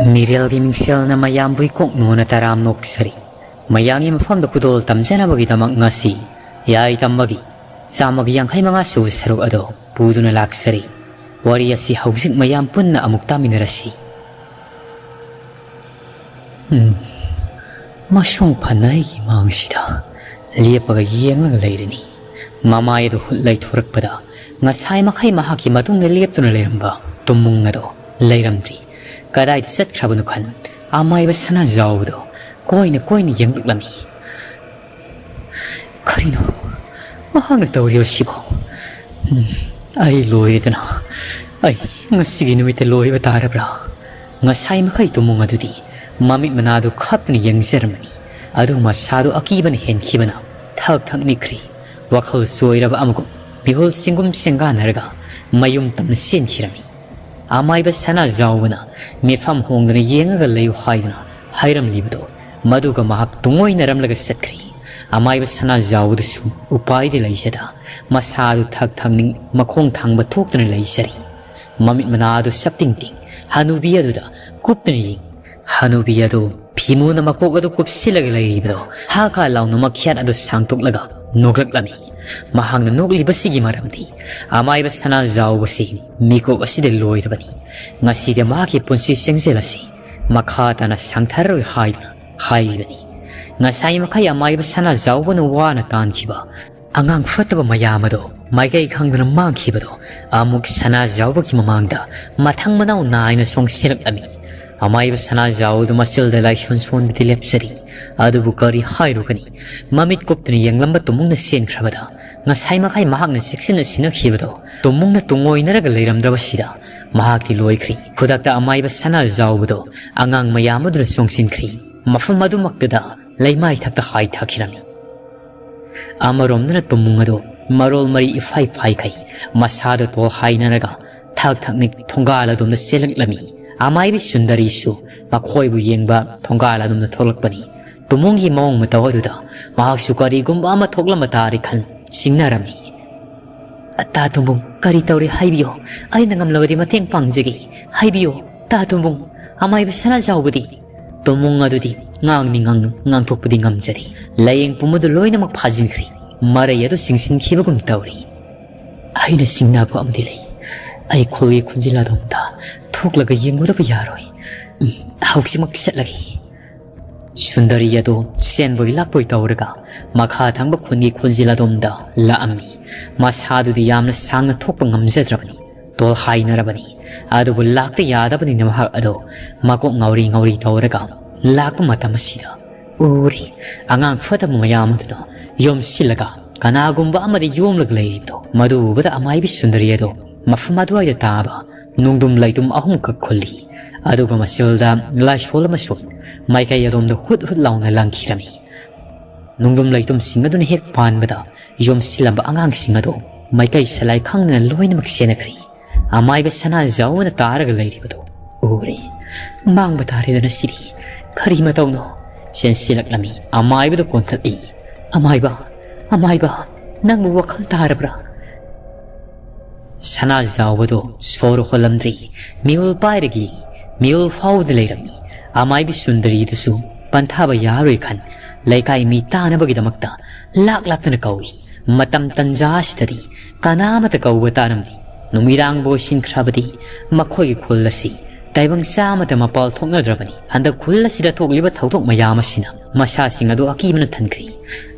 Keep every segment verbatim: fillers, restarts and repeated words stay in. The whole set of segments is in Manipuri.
ꯃꯤꯔꯦꯜꯒꯤ ꯃꯤꯡꯁꯦꯜꯅ ꯃꯌꯥꯝꯕꯨ ꯏꯀꯣꯛ ꯅꯣꯟꯅ ꯇꯔꯥꯝ ꯅꯣꯛꯆꯔꯤ꯫ ꯃꯌꯥꯝꯒꯤ ꯃꯐꯝꯗ ꯈꯨꯗꯣꯜ ꯇꯝꯖꯅꯕꯒꯤꯗꯃꯛ ꯉꯁꯤ ꯌꯥꯏ ꯇꯝꯕꯒꯤ ꯆꯥꯝꯃꯒꯤ ꯌꯥꯡꯈꯩ ꯃꯉꯥ ꯁꯨꯕ ꯁꯔꯨꯛ ꯑꯗꯣ ꯄꯨꯗꯨꯅ ꯂꯥꯛꯆꯔꯤ꯫ ꯋꯥꯔꯤ ꯑꯁꯤ ꯍꯧꯖꯤꯛ ꯃꯌꯥꯝ ꯄꯨꯟꯅ ꯑꯃꯨꯛ ꯇꯥꯃꯤꯟꯅꯔꯁꯤ꯫ ꯎꯝ, ꯃꯁꯨꯡ ꯐꯅ ꯑꯩꯒꯤ ꯃꯥꯡꯁꯤꯗ ꯂꯦꯞꯄꯒ ꯌꯦꯡꯂꯒ ꯂꯩꯔꯅꯤ꯫ ꯃꯃꯥꯏ ꯑꯗꯨ ꯍꯨꯠ ꯂꯩꯊꯣꯔꯛꯄꯗ ꯉꯁꯥꯏ ꯃꯈꯩ ꯃꯍꯥꯛꯀꯤ ꯃꯇꯨꯡꯗ ꯂꯦꯞꯇꯨꯅ ꯂꯩꯔꯝꯕ ꯇꯨꯝꯃꯨꯡ ꯑꯗꯣ ꯂꯩꯔꯝꯗ꯭ꯔꯤ꯫ ꯀꯗꯥꯏꯗ ꯆꯠꯈ꯭ꯔꯕꯅꯣ ꯈꯟ ꯑꯃꯥꯏꯕ ꯁꯅꯥꯖꯥꯎꯕꯗꯣ ꯀꯣꯏꯅ ꯀꯣꯏꯅ ꯌꯦꯡꯂꯛꯂꯝꯃꯤ꯫ ꯀꯔꯤꯅꯣ ꯃꯍꯥꯛꯅ ꯇꯧꯔꯤꯕꯁꯤꯕꯣ? ꯎꯝ, ꯑꯩ ꯂꯣꯏꯔꯦꯗꯅ꯫ ꯑꯩ ꯉꯁꯤꯒꯤ ꯅꯨꯃꯤꯠꯇ ꯂꯣꯏꯕ ꯇꯥꯔꯕ꯭ꯔꯥ? ꯉꯁꯥꯏ ꯃꯈꯩ ꯇꯨꯝꯃꯨꯡ ꯑꯗꯨꯗꯤ ꯃꯃꯤꯠ ꯃꯅꯥꯗꯨ ꯈꯞꯇꯨꯅ ꯌꯦꯡꯖꯔꯝꯕꯅꯤ꯫ ꯑꯗꯨ ꯃꯁꯥꯗꯨ ꯑꯀꯤꯕꯅ ꯍꯦꯟꯈꯤꯕꯅ ꯊꯛ ꯊꯛ ꯅꯤꯛꯈ꯭ꯔꯤ꯫ ꯋꯥꯈꯜ ꯆꯣꯏꯔꯕ ꯑꯃꯒꯨꯝ ꯃꯤꯍꯨꯜ ꯆꯤꯡꯒꯨꯝ ꯆꯦꯡꯒꯥꯟꯅꯔꯒ ꯃꯌꯨꯝ ꯇꯝꯅ ꯆꯦꯟꯈꯤꯔꯝꯃꯤ꯫ ꯑꯃꯥꯏꯕ ꯁꯅꯥꯖꯥꯎꯕꯅ ꯃꯤꯠꯐꯝ ꯍꯣꯡꯗꯅ ꯌꯦꯡꯉꯒ ꯂꯩꯌꯨ ꯍꯥꯏꯗꯨꯅ ꯍꯥꯏꯔꯝꯂꯤꯕꯗꯣ ꯃꯗꯨꯒ ꯃꯍꯥꯛ ꯇꯨꯡꯑꯣꯏꯅꯔꯝꯂꯒ ꯆꯠꯈ꯭ꯔꯤ꯫ ꯑꯃꯥꯏꯕ ꯁꯅꯥꯖꯥꯎꯕꯗꯨꯁꯨ ꯎꯄꯥꯏꯗꯤ ꯂꯩꯖꯗ ꯃꯁꯥꯗꯨ ꯊꯛ ꯊꯛ ꯅꯤꯛ ꯃꯈꯣꯡ ꯊꯥꯡꯕ ꯊꯣꯛꯇꯨꯅ ꯂꯩꯖꯔꯤ꯫ ꯃꯃꯤꯠ ꯃꯅꯥ ꯑꯗꯨ ꯁꯞꯇꯤꯡ ꯇꯤꯡ ꯍꯅꯨꯕꯤ ꯑꯗꯨꯗ ꯀꯨꯞꯇꯨꯅ ꯌꯦꯡ꯫ ꯍꯅꯨꯕꯤ ꯑꯗꯨ ꯐꯤꯃꯨꯅ ꯃꯀꯣꯛ ꯑꯗꯨ ꯀꯨꯞꯁꯤꯜꯂꯒ ꯂꯩꯔꯤꯕꯗꯣ ꯍꯥ ꯈꯥ ꯂꯥꯎꯅ ꯃꯈ꯭ꯌꯥꯠ ꯑꯗꯨ ꯁꯥꯡꯗꯣꯛꯂꯒ ꯅꯣꯛꯂꯛꯂꯝꯃꯤ꯫ ꯃꯍꯥꯛꯅ ꯅꯣꯛꯂꯤꯕꯁꯤꯒꯤ ꯃꯔꯝꯗꯤ ꯑꯃꯥꯏꯕ ꯁꯅꯥꯖꯥꯎꯕꯁꯤ ꯃꯤꯀꯨꯞ ꯑꯁꯤꯗ ꯂꯣꯏꯔꯕꯅꯤ꯫ ꯉꯁꯤꯗꯤ ꯃꯍꯥꯛꯀꯤ ꯄꯨꯟꯁꯤ ꯆꯦꯡꯖꯦꯜ ꯑꯁꯤ ꯃꯈꯥ ꯇꯥꯅ ꯁꯥꯡꯊꯔꯔꯣꯏ ꯍꯥꯏꯗꯨꯅ ꯍꯥꯏꯔꯤꯕꯅꯤ꯫ ꯉꯁꯥꯏ ꯃꯈꯩ ꯑꯃꯥꯏꯕ ꯁꯅꯥꯖꯥꯎꯕꯅ ꯋꯥꯅ ꯇꯥꯟꯈꯤꯕ ꯑꯉꯥꯡ ꯐꯠꯇꯕ ꯃꯌꯥꯝ ꯑꯗꯣ ꯃꯥꯏꯀꯩ ꯈꯪꯗꯅ ꯃꯥꯡꯈꯤꯕꯗꯣ ꯑꯃꯨꯛ ꯁꯅꯥꯖꯥꯎꯕꯒꯤ ꯃꯃꯥꯡꯗ ꯃꯊꯪ ꯃꯅꯥꯎ ꯅꯥꯏꯅ ꯆꯣꯡꯁꯤꯜꯂꯛꯂꯝꯃꯤ꯫ ꯑꯃꯥꯏꯕ ꯁꯅꯥꯖꯥꯎꯕꯗꯨ ꯃꯆꯤꯜꯗ ꯂꯥꯏꯁꯣꯟ ꯁꯣꯟꯕꯗꯤ ꯂꯦꯞꯆꯔꯤ꯫ ꯑꯗꯨꯕꯨ ꯀꯔꯤ ꯍꯥꯏꯔꯨꯒꯅꯤ? ꯃꯃꯤꯠ ꯀꯨꯞꯇꯨꯅ ꯌꯦꯡꯂꯝꯕ ꯇꯨꯝꯃꯨꯡꯅ ꯆꯦꯟꯈ꯭ꯔꯕꯗ ꯉꯁꯥꯏ ꯃꯈꯩ ꯃꯍꯥꯛꯅ ꯆꯦꯛꯁꯤꯟꯅ ꯁꯤꯟꯅꯈꯤꯕꯗꯣ ꯇꯨꯝꯃꯨꯡꯅ ꯇꯨꯡꯑꯣꯏꯅꯔꯒ ꯂꯩꯔꯝꯗ꯭ꯔꯕꯁꯤꯗ ꯃꯍꯥꯛꯇꯤ ꯂꯣꯏꯈ꯭ꯔꯤ꯫ ꯈꯨꯗꯛꯇ ꯑꯃꯥꯏꯕ ꯁꯅꯥꯖꯥꯎꯕꯗꯣ ꯑꯉꯥꯡ ꯃꯌꯥꯝ ꯑꯗꯨꯅ ꯆꯣꯡꯁꯤꯟꯈ꯭ꯔꯤ꯫ ꯃꯐꯝ ꯑꯗꯨꯃꯛꯇꯗ ꯂꯩꯃꯥꯏ ꯊꯛꯇ ꯍꯥꯏꯊꯈꯤꯔꯝꯃꯤ꯫ ꯑꯃꯔꯣꯝꯗꯅ ꯇꯨꯝꯃꯨꯡ ꯑꯗꯨ ꯃꯔꯣꯜ ꯃꯔꯤ ꯏꯐꯥꯏ ꯐꯥꯏꯈꯩ ꯃꯁꯥꯗ ꯇꯣꯜ ꯍꯥꯏꯅꯔꯒ ꯊꯛ ꯊꯛꯅꯤꯛ ꯊꯣꯡꯒꯥꯜ ꯑꯗꯣꯝꯗ ꯆꯦꯜꯂꯛꯂꯝꯃꯤ꯫ ꯑꯃꯥꯏꯕꯤ ꯁꯨꯟꯗꯔꯤꯁꯨ ꯃꯈꯣꯏꯕꯨ ꯌꯦꯡꯕ ꯊꯣꯡꯒꯥꯜ ꯑꯗꯣꯝꯗ ꯊꯣꯛꯂꯛꯄꯅꯤ꯫ ꯇꯨꯝꯃꯨꯡꯒꯤ ꯃꯑꯣꯡ ꯃꯇꯧ ꯑꯗꯨꯗ ꯃꯍꯥꯛꯁꯨ ꯀꯔꯤꯒꯨꯝꯕ ꯑꯃ ꯊꯣꯛꯂꯝꯕ ꯇꯥꯔꯦ ꯈꯟ ꯆꯤꯡꯅꯔꯝꯃꯤ꯫ "ꯇꯥ ꯇꯨꯝꯃꯨꯡ, ꯀꯔꯤ ꯇꯧꯔꯦ ꯍꯥꯏꯕꯤꯌꯣ꯫ ꯑꯩꯅ ꯉꯝꯂꯕꯗꯤ ꯃꯇꯦꯡ ꯄꯥꯡꯖꯒꯦ꯫ ꯍꯥꯏꯕꯤꯌꯣ, ꯇꯥ ꯇꯨꯝꯃꯨꯡ꯫" ꯑꯃꯥꯏꯕ ꯁꯅꯥꯖꯥꯎꯕꯗꯤ ꯇꯨꯝꯃꯨꯡ ꯑꯗꯨꯗꯤ ꯉꯥꯡꯅꯤ ꯉꯥꯡꯅꯨ, ꯉꯥꯡꯊꯣꯛꯄꯗꯤ ꯉꯝꯖꯗꯦ꯫ ꯂꯥꯏꯌꯦꯡ ꯄꯨꯝꯕꯗꯨ ꯂꯣꯏꯅꯃꯛ ꯐꯥꯖꯤꯟꯈ꯭ꯔꯦ꯫ ꯃꯔꯩ ꯑꯗꯨ ꯆꯤꯡꯁꯤꯟꯈꯤꯕꯒꯨꯝ ꯇꯧꯔꯤ꯫ "ꯑꯩꯅ ꯆꯤꯡꯅꯕ ꯑꯃꯗꯤ ꯂꯩ꯫ ꯑꯩ ꯈꯨꯜꯒꯤ ꯈꯨꯟꯖꯤꯜ ꯑꯗꯣꯝꯗ ꯊꯣꯛꯂꯒ ꯌꯦꯡꯉꯨꯗꯕ ꯌꯥꯔꯣꯏ꯫ ꯎꯝ, ꯍꯧꯖꯤꯛꯃꯛ ꯆꯠꯂꯒꯦ꯫" ꯁꯨꯟꯗꯔꯤ ꯑꯗꯨ ꯆꯦꯟꯕꯣꯏ ꯂꯥꯛꯄꯣꯏ ꯇꯧꯔꯒ ꯃꯈꯥ ꯊꯪꯕ ꯈꯨꯟꯒꯤ ꯈꯨꯟꯖꯤꯜ ꯑꯗꯣꯝꯗ ꯂꯥꯛꯑꯝꯃꯤ꯫ ꯃꯁꯥꯗꯨꯗꯤ ꯌꯥꯝꯅ ꯁꯥꯡꯅ ꯊꯣꯛꯄ ꯉꯝꯖꯗ꯭ꯔꯕꯅꯤ꯫ ꯇꯣꯜꯍꯥꯏꯅꯔꯕꯅꯤ꯫ ꯑꯗꯨꯕꯨ ꯂꯥꯛꯇ ꯌꯥꯗꯕꯅꯤꯅ ꯃꯍꯥꯛ ꯑꯗꯣ ꯃꯀꯣꯛ ꯉꯥꯎꯔꯤ ꯉꯥꯎꯔꯤ ꯇꯧꯔꯒ ꯂꯥꯛꯄ ꯃꯇꯝ ꯑꯁꯤꯗ ꯎꯔꯤ꯫ ꯑꯉꯥꯡ ꯐꯠꯇꯕ ꯃꯌꯥꯝ ꯑꯗꯨꯅ ꯌꯣꯝꯁꯤꯜꯂꯒ ꯀꯅꯥꯒꯨꯝꯕ ꯑꯃꯗ ꯌꯣꯝꯂꯒ ꯂꯩꯔꯤꯕꯗꯣ꯫ ꯃꯗꯨ ꯎꯕꯗ ꯑꯃꯥꯏꯕꯤ ꯁꯨꯟꯗꯔꯤ ꯑꯗꯣ ꯃꯐꯝ ꯑꯗꯨꯋꯥꯏꯗ ꯇꯥꯕ ꯅꯨꯡꯗꯨꯝ ꯂꯩꯇꯨꯝ ꯑꯍꯨꯝꯈꯛ ꯈꯨꯜꯂꯤ꯫ ꯑꯗꯨꯒ ꯃꯁꯤꯜꯗ ꯂꯥꯏꯁꯣꯜ ꯑꯃꯁꯨ ꯃꯥꯏꯀꯩ ꯑꯗꯣꯝꯗ ꯍꯨꯠ ꯍꯨꯠ ꯂꯥꯎꯅ ꯂꯪꯈꯤꯔꯝꯃꯤ꯫ ꯅꯨꯡꯗꯨꯝ ꯂꯩꯇꯨꯝꯁꯤꯡ ꯑꯗꯨꯅ ꯍꯦꯛ ꯄꯥꯟꯕꯗ ꯌꯣꯝꯁꯤꯜꯂꯝꯕ ꯑꯉꯥꯡꯁꯤꯡ ꯑꯗꯨ ꯃꯥꯏꯀꯩ ꯁꯂꯥꯏ ꯈꯪꯗꯅ ꯂꯣꯏꯅꯃꯛ ꯆꯦꯟꯅꯈ꯭ꯔꯦ꯫ ꯑꯃꯥꯏꯕ ꯁꯅꯥꯖꯥꯎꯅ ꯇꯥꯔꯒ ꯂꯩꯔꯤꯕꯗꯨ ꯎꯔꯦ꯫ "ꯃꯥꯡꯕ ꯇꯥꯔꯦꯗꯅ ꯁꯤꯗꯤ꯫ ꯀꯔꯤ ꯃꯇꯧꯅꯣ?" ꯆꯦꯟꯁꯤꯜꯂꯛꯂꯝꯃꯤ꯫ ꯑꯃꯥꯏꯕꯗꯨ ꯀꯣꯟꯊꯠꯂꯤ꯫ "ꯑꯃꯥꯏꯕ, ꯑꯃꯥꯏꯕ, ꯅꯪꯕꯨ ꯋꯥꯈꯜ ꯇꯥꯔꯕ꯭ꯔꯥ?" ꯁꯅꯥꯖꯥꯎꯕꯗꯣ ꯁꯣꯔ ꯍꯣꯜꯂꯝꯗ꯭ꯔꯤ꯫ ꯃꯤꯍꯨꯜ ꯄꯥꯏꯔꯒꯤ ꯃꯤꯍꯨꯜ ꯐꯥꯎꯗ ꯂꯩꯔꯝꯃꯤ꯫ ꯑꯃꯥꯏꯕꯤ ꯁꯨꯟꯗꯔꯤꯗꯨꯁꯨ ꯄꯟꯊꯥꯕ ꯌꯥꯔꯣꯏ ꯈꯟ ꯂꯩꯀꯥꯏ ꯃꯤ ꯇꯥꯅꯕꯒꯤꯗꯃꯛꯇ ꯂꯥꯛ ꯂꯥꯛꯇꯅ ꯀꯧꯏ꯫ ꯃꯇꯝ ꯇꯟꯖꯥ ꯑꯁꯤꯗꯗꯤ ꯀꯅꯥ ꯑꯃꯠꯇ ꯀꯧꯕ ꯇꯥꯔꯝꯗꯦ꯫ ꯅꯨꯃꯤꯗꯥꯡꯕꯨ ꯑꯣꯏꯁꯤꯟꯈ꯭ꯔꯕꯗꯤ ꯃꯈꯣꯏꯒꯤ ꯈꯨꯜ ꯑꯁꯤ ꯇꯥꯏꯕꯪ ꯆꯥꯃꯗ ꯃꯄꯥꯜ ꯊꯣꯛꯅꯗ꯭ꯔꯕꯅꯤ꯫ ꯍꯟꯗꯛ ꯈꯨꯜ ꯑꯁꯤꯗ ꯊꯣꯛꯂꯤꯕ ꯊꯧꯗꯣꯛ ꯃꯌꯥꯝ ꯑꯁꯤꯅ ꯃꯁꯥꯁꯤꯡ ꯑꯗꯨ ꯑꯀꯤꯕꯅ ꯊꯟꯈ꯭ꯔꯤ꯫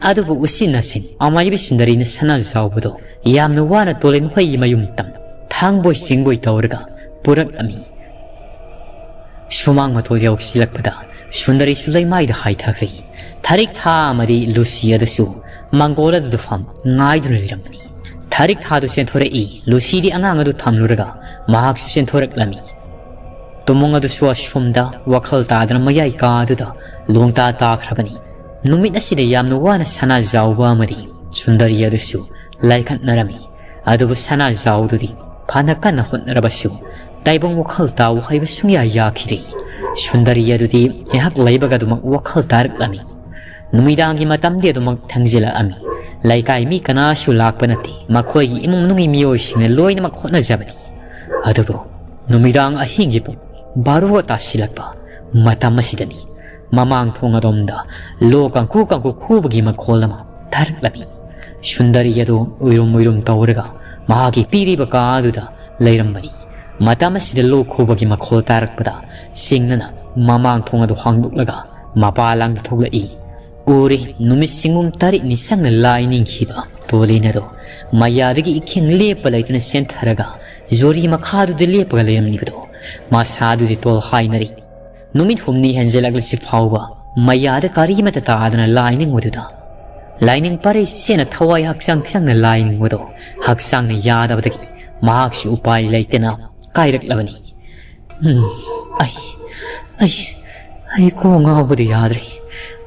ꯑꯗꯨꯕꯨ ꯎꯆꯤꯟ ꯅꯥꯆꯤꯟ ꯑꯃꯥꯏꯕꯤ ꯁꯨꯟꯗꯔꯤꯅ ꯁꯅꯥꯖꯥꯎꯕꯗꯣ ꯌꯥꯝꯅ ꯋꯥꯅ ꯇꯣꯂꯦꯟ ꯍꯣꯏꯒꯤ ꯃꯌꯨꯝ ꯇꯝ ꯊꯥꯡꯕꯣꯏ ꯆꯤꯡꯕꯣꯏ ꯇꯧꯔꯒ ꯄꯨꯔꯛꯂꯝꯃꯤ꯫ ꯁꯨꯃꯥꯡ ꯃꯇꯣꯜ ꯌꯧꯁꯤꯜꯂꯛꯄꯗ ꯁꯨꯟꯗꯔꯤꯁꯨ ꯂꯩꯃꯥꯏꯗ ꯍꯥꯏꯊꯈ꯭ꯔꯦ꯫ ꯊꯥꯔꯤꯛ ꯊꯥ ꯑꯃꯗꯤ ꯂꯨꯁꯤ ꯑꯗꯨꯁꯨ ꯃꯪꯒꯣꯜ ꯑꯗꯨꯗ ꯐꯝ ꯉꯥꯏꯗꯨꯅ ꯂꯩꯔꯝꯕꯅꯤ꯫ ꯊꯥꯔꯤꯛ ꯊꯥꯗꯨ ꯆꯦꯟꯊꯣꯔꯛꯏ꯫ ꯂꯨꯁꯤꯗꯤ ꯑꯉꯥꯡ ꯑꯗꯨ ꯊꯝꯂꯨꯔꯒ ꯃꯍꯥꯛꯁꯨ ꯆꯦꯟꯊꯣꯔꯛꯂꯝꯃꯤ꯫ ꯇꯨꯃꯨꯡ ꯑꯗꯨꯁꯨ ꯑꯁꯣꯝꯗ ꯋꯥꯈꯜ ꯇꯥꯗꯅ ꯃꯌꯥꯏ ꯀꯥꯗꯨꯗ ꯂꯣꯡꯇꯥ ꯇꯥꯈ꯭ꯔꯕꯅꯤ꯫ ꯅꯨꯃꯤꯠ ꯑꯁꯤꯗ ꯌꯥꯝꯅ ꯋꯥꯅ ꯁꯅꯥꯖꯥꯎꯕ ꯑꯃꯗꯤ ꯁꯨꯟꯗꯔꯤ ꯑꯗꯨꯁꯨ ꯂꯥꯏꯈꯠꯅꯔꯝꯃꯤ꯫ ꯑꯗꯨꯕꯨ ꯁꯅꯥꯖꯥꯎꯗꯨꯗꯤ ꯐꯅ ꯀꯟꯅ ꯍꯣꯠꯅꯔꯕꯁꯨ ꯇꯥꯏꯕꯪ ꯋꯥꯈꯜ ꯇꯥꯎ ꯍꯥꯏꯕ ꯁꯨꯡꯌꯥ ꯌꯥꯈꯤꯗꯦ꯫ ꯁꯨꯟꯗꯔꯤ ꯑꯗꯨꯗꯤ ꯉꯥꯏꯍꯥꯛ ꯂꯩꯕꯒ ꯑꯗꯨꯃꯛ ꯋꯥꯈꯜ ꯇꯥꯔꯛꯂꯝꯃꯤ꯫ ꯅꯨꯃꯤꯗꯥꯡꯒꯤ ꯃꯇꯝꯗꯤ ꯑꯗꯨꯃꯛ ꯊꯦꯡꯖꯤꯜꯂꯛꯑꯝꯃꯤ꯫ ꯂꯩꯀꯥꯏ ꯃꯤ ꯀꯅꯥꯁꯨ ꯂꯥꯛꯄ ꯅꯠꯇꯦ꯫ ꯃꯈꯣꯏꯒꯤ ꯏꯃꯨꯡ ꯃꯅꯨꯡꯒꯤ ꯃꯤꯑꯣꯏꯁꯤꯡꯅ ꯂꯣꯏꯅꯃꯛ ꯍꯣꯠꯅꯖꯕꯅꯤ꯫ ꯑꯗꯨꯕꯨ ꯅꯨꯃꯤꯗꯥꯡ ꯑꯍꯤꯡꯒꯤ ꯄꯨꯡ ꯕꯥꯔꯣ ꯇꯥꯁꯤꯜꯂꯛꯄ ꯃꯇꯝ ꯑꯁꯤꯗꯅꯤ ꯃꯃꯥꯡ ꯊꯣꯡ ꯑꯗꯣꯝꯗ ꯂꯣ ꯀꯥꯡꯈꯨ ꯀꯥꯡꯈꯨ ꯈꯨꯕꯒꯤ ꯃꯈꯣꯜ ꯑꯃ ꯇꯥꯔꯛꯂꯝꯃꯤ꯫ ꯁꯨꯟꯗꯔꯤ ꯑꯗꯨ ꯎꯏꯔꯨꯝ ꯎꯏꯔꯨꯝ ꯇꯧꯔꯒ ꯃꯍꯥꯛꯀꯤ ꯄꯤꯔꯤꯕ ꯀꯥ ꯑꯗꯨꯗ ꯂꯩꯔꯝꯕꯅꯤ꯫ ꯃꯇꯝ ꯑꯁꯤꯗ ꯂꯣ ꯈꯨꯕꯒꯤ ꯃꯈꯣꯜ ꯇꯥꯔꯛꯄꯗ ꯁꯤꯡꯅꯅ ꯃꯃꯥꯡ ꯊꯣꯡ ꯑꯗꯨ ꯍꯥꯡꯗꯣꯛꯂꯒ ꯃꯄꯥ ꯂꯥꯡꯗ ꯊꯣꯛꯂꯛꯏ꯫ ꯎꯔꯦ, ꯅꯨꯃꯤꯠ ꯁꯤꯡꯒꯨꯝ ꯇꯔꯦꯠꯅꯤ ꯁꯪꯅ ꯂꯥꯏ ꯅꯤꯡꯈꯤꯕ ꯇꯣꯂꯦꯟ ꯑꯗꯣ ꯃꯌꯥꯗꯒꯤ ꯏꯈꯦꯡ ꯂꯦꯞꯄ ꯂꯩꯇꯅ ꯆꯦꯟꯊꯔꯒ ꯖꯣꯔꯤ ꯃꯈꯥꯗꯨꯗ ꯂꯦꯞꯄꯒ ꯂꯩꯔꯝꯂꯤꯕꯗꯣ ꯃꯁꯥꯗꯨꯗꯤ ꯇꯣꯜ ꯍꯥꯏꯅꯔꯤ꯫ ꯅꯨꯃꯤꯠ ꯍꯨꯝꯅꯤ ꯍꯦꯟꯖꯜꯂꯛꯂꯁꯤ ꯐꯥꯎꯕ ꯃꯌꯥꯗ ꯀꯔꯤꯃꯠꯇ ꯇꯥꯗꯅ ꯂꯥꯏ ꯅꯤꯡꯕꯗꯨꯗ ꯂꯥꯏꯅꯤꯡ ꯄꯔꯩ ꯁꯦꯟꯅ ꯊꯋꯥꯏ ꯍꯛꯆꯥꯡ ꯆꯪꯅ ꯂꯥꯏ ꯅꯤꯡꯕꯗꯣ ꯍꯛꯆꯥꯡꯅ ꯌꯥꯗꯕꯗꯒꯤ ꯃꯍꯥꯛꯁꯨ ꯎꯄꯥꯏ ꯂꯩꯇꯅ ꯀꯥꯏꯔꯛꯂꯕꯅꯤ꯫ ꯎꯝ, ꯑꯩ, ꯑꯩ, ꯑꯩ ꯀꯣꯛ ꯉꯥꯎꯕꯗꯤ ꯌꯥꯗ꯭ꯔꯦ꯫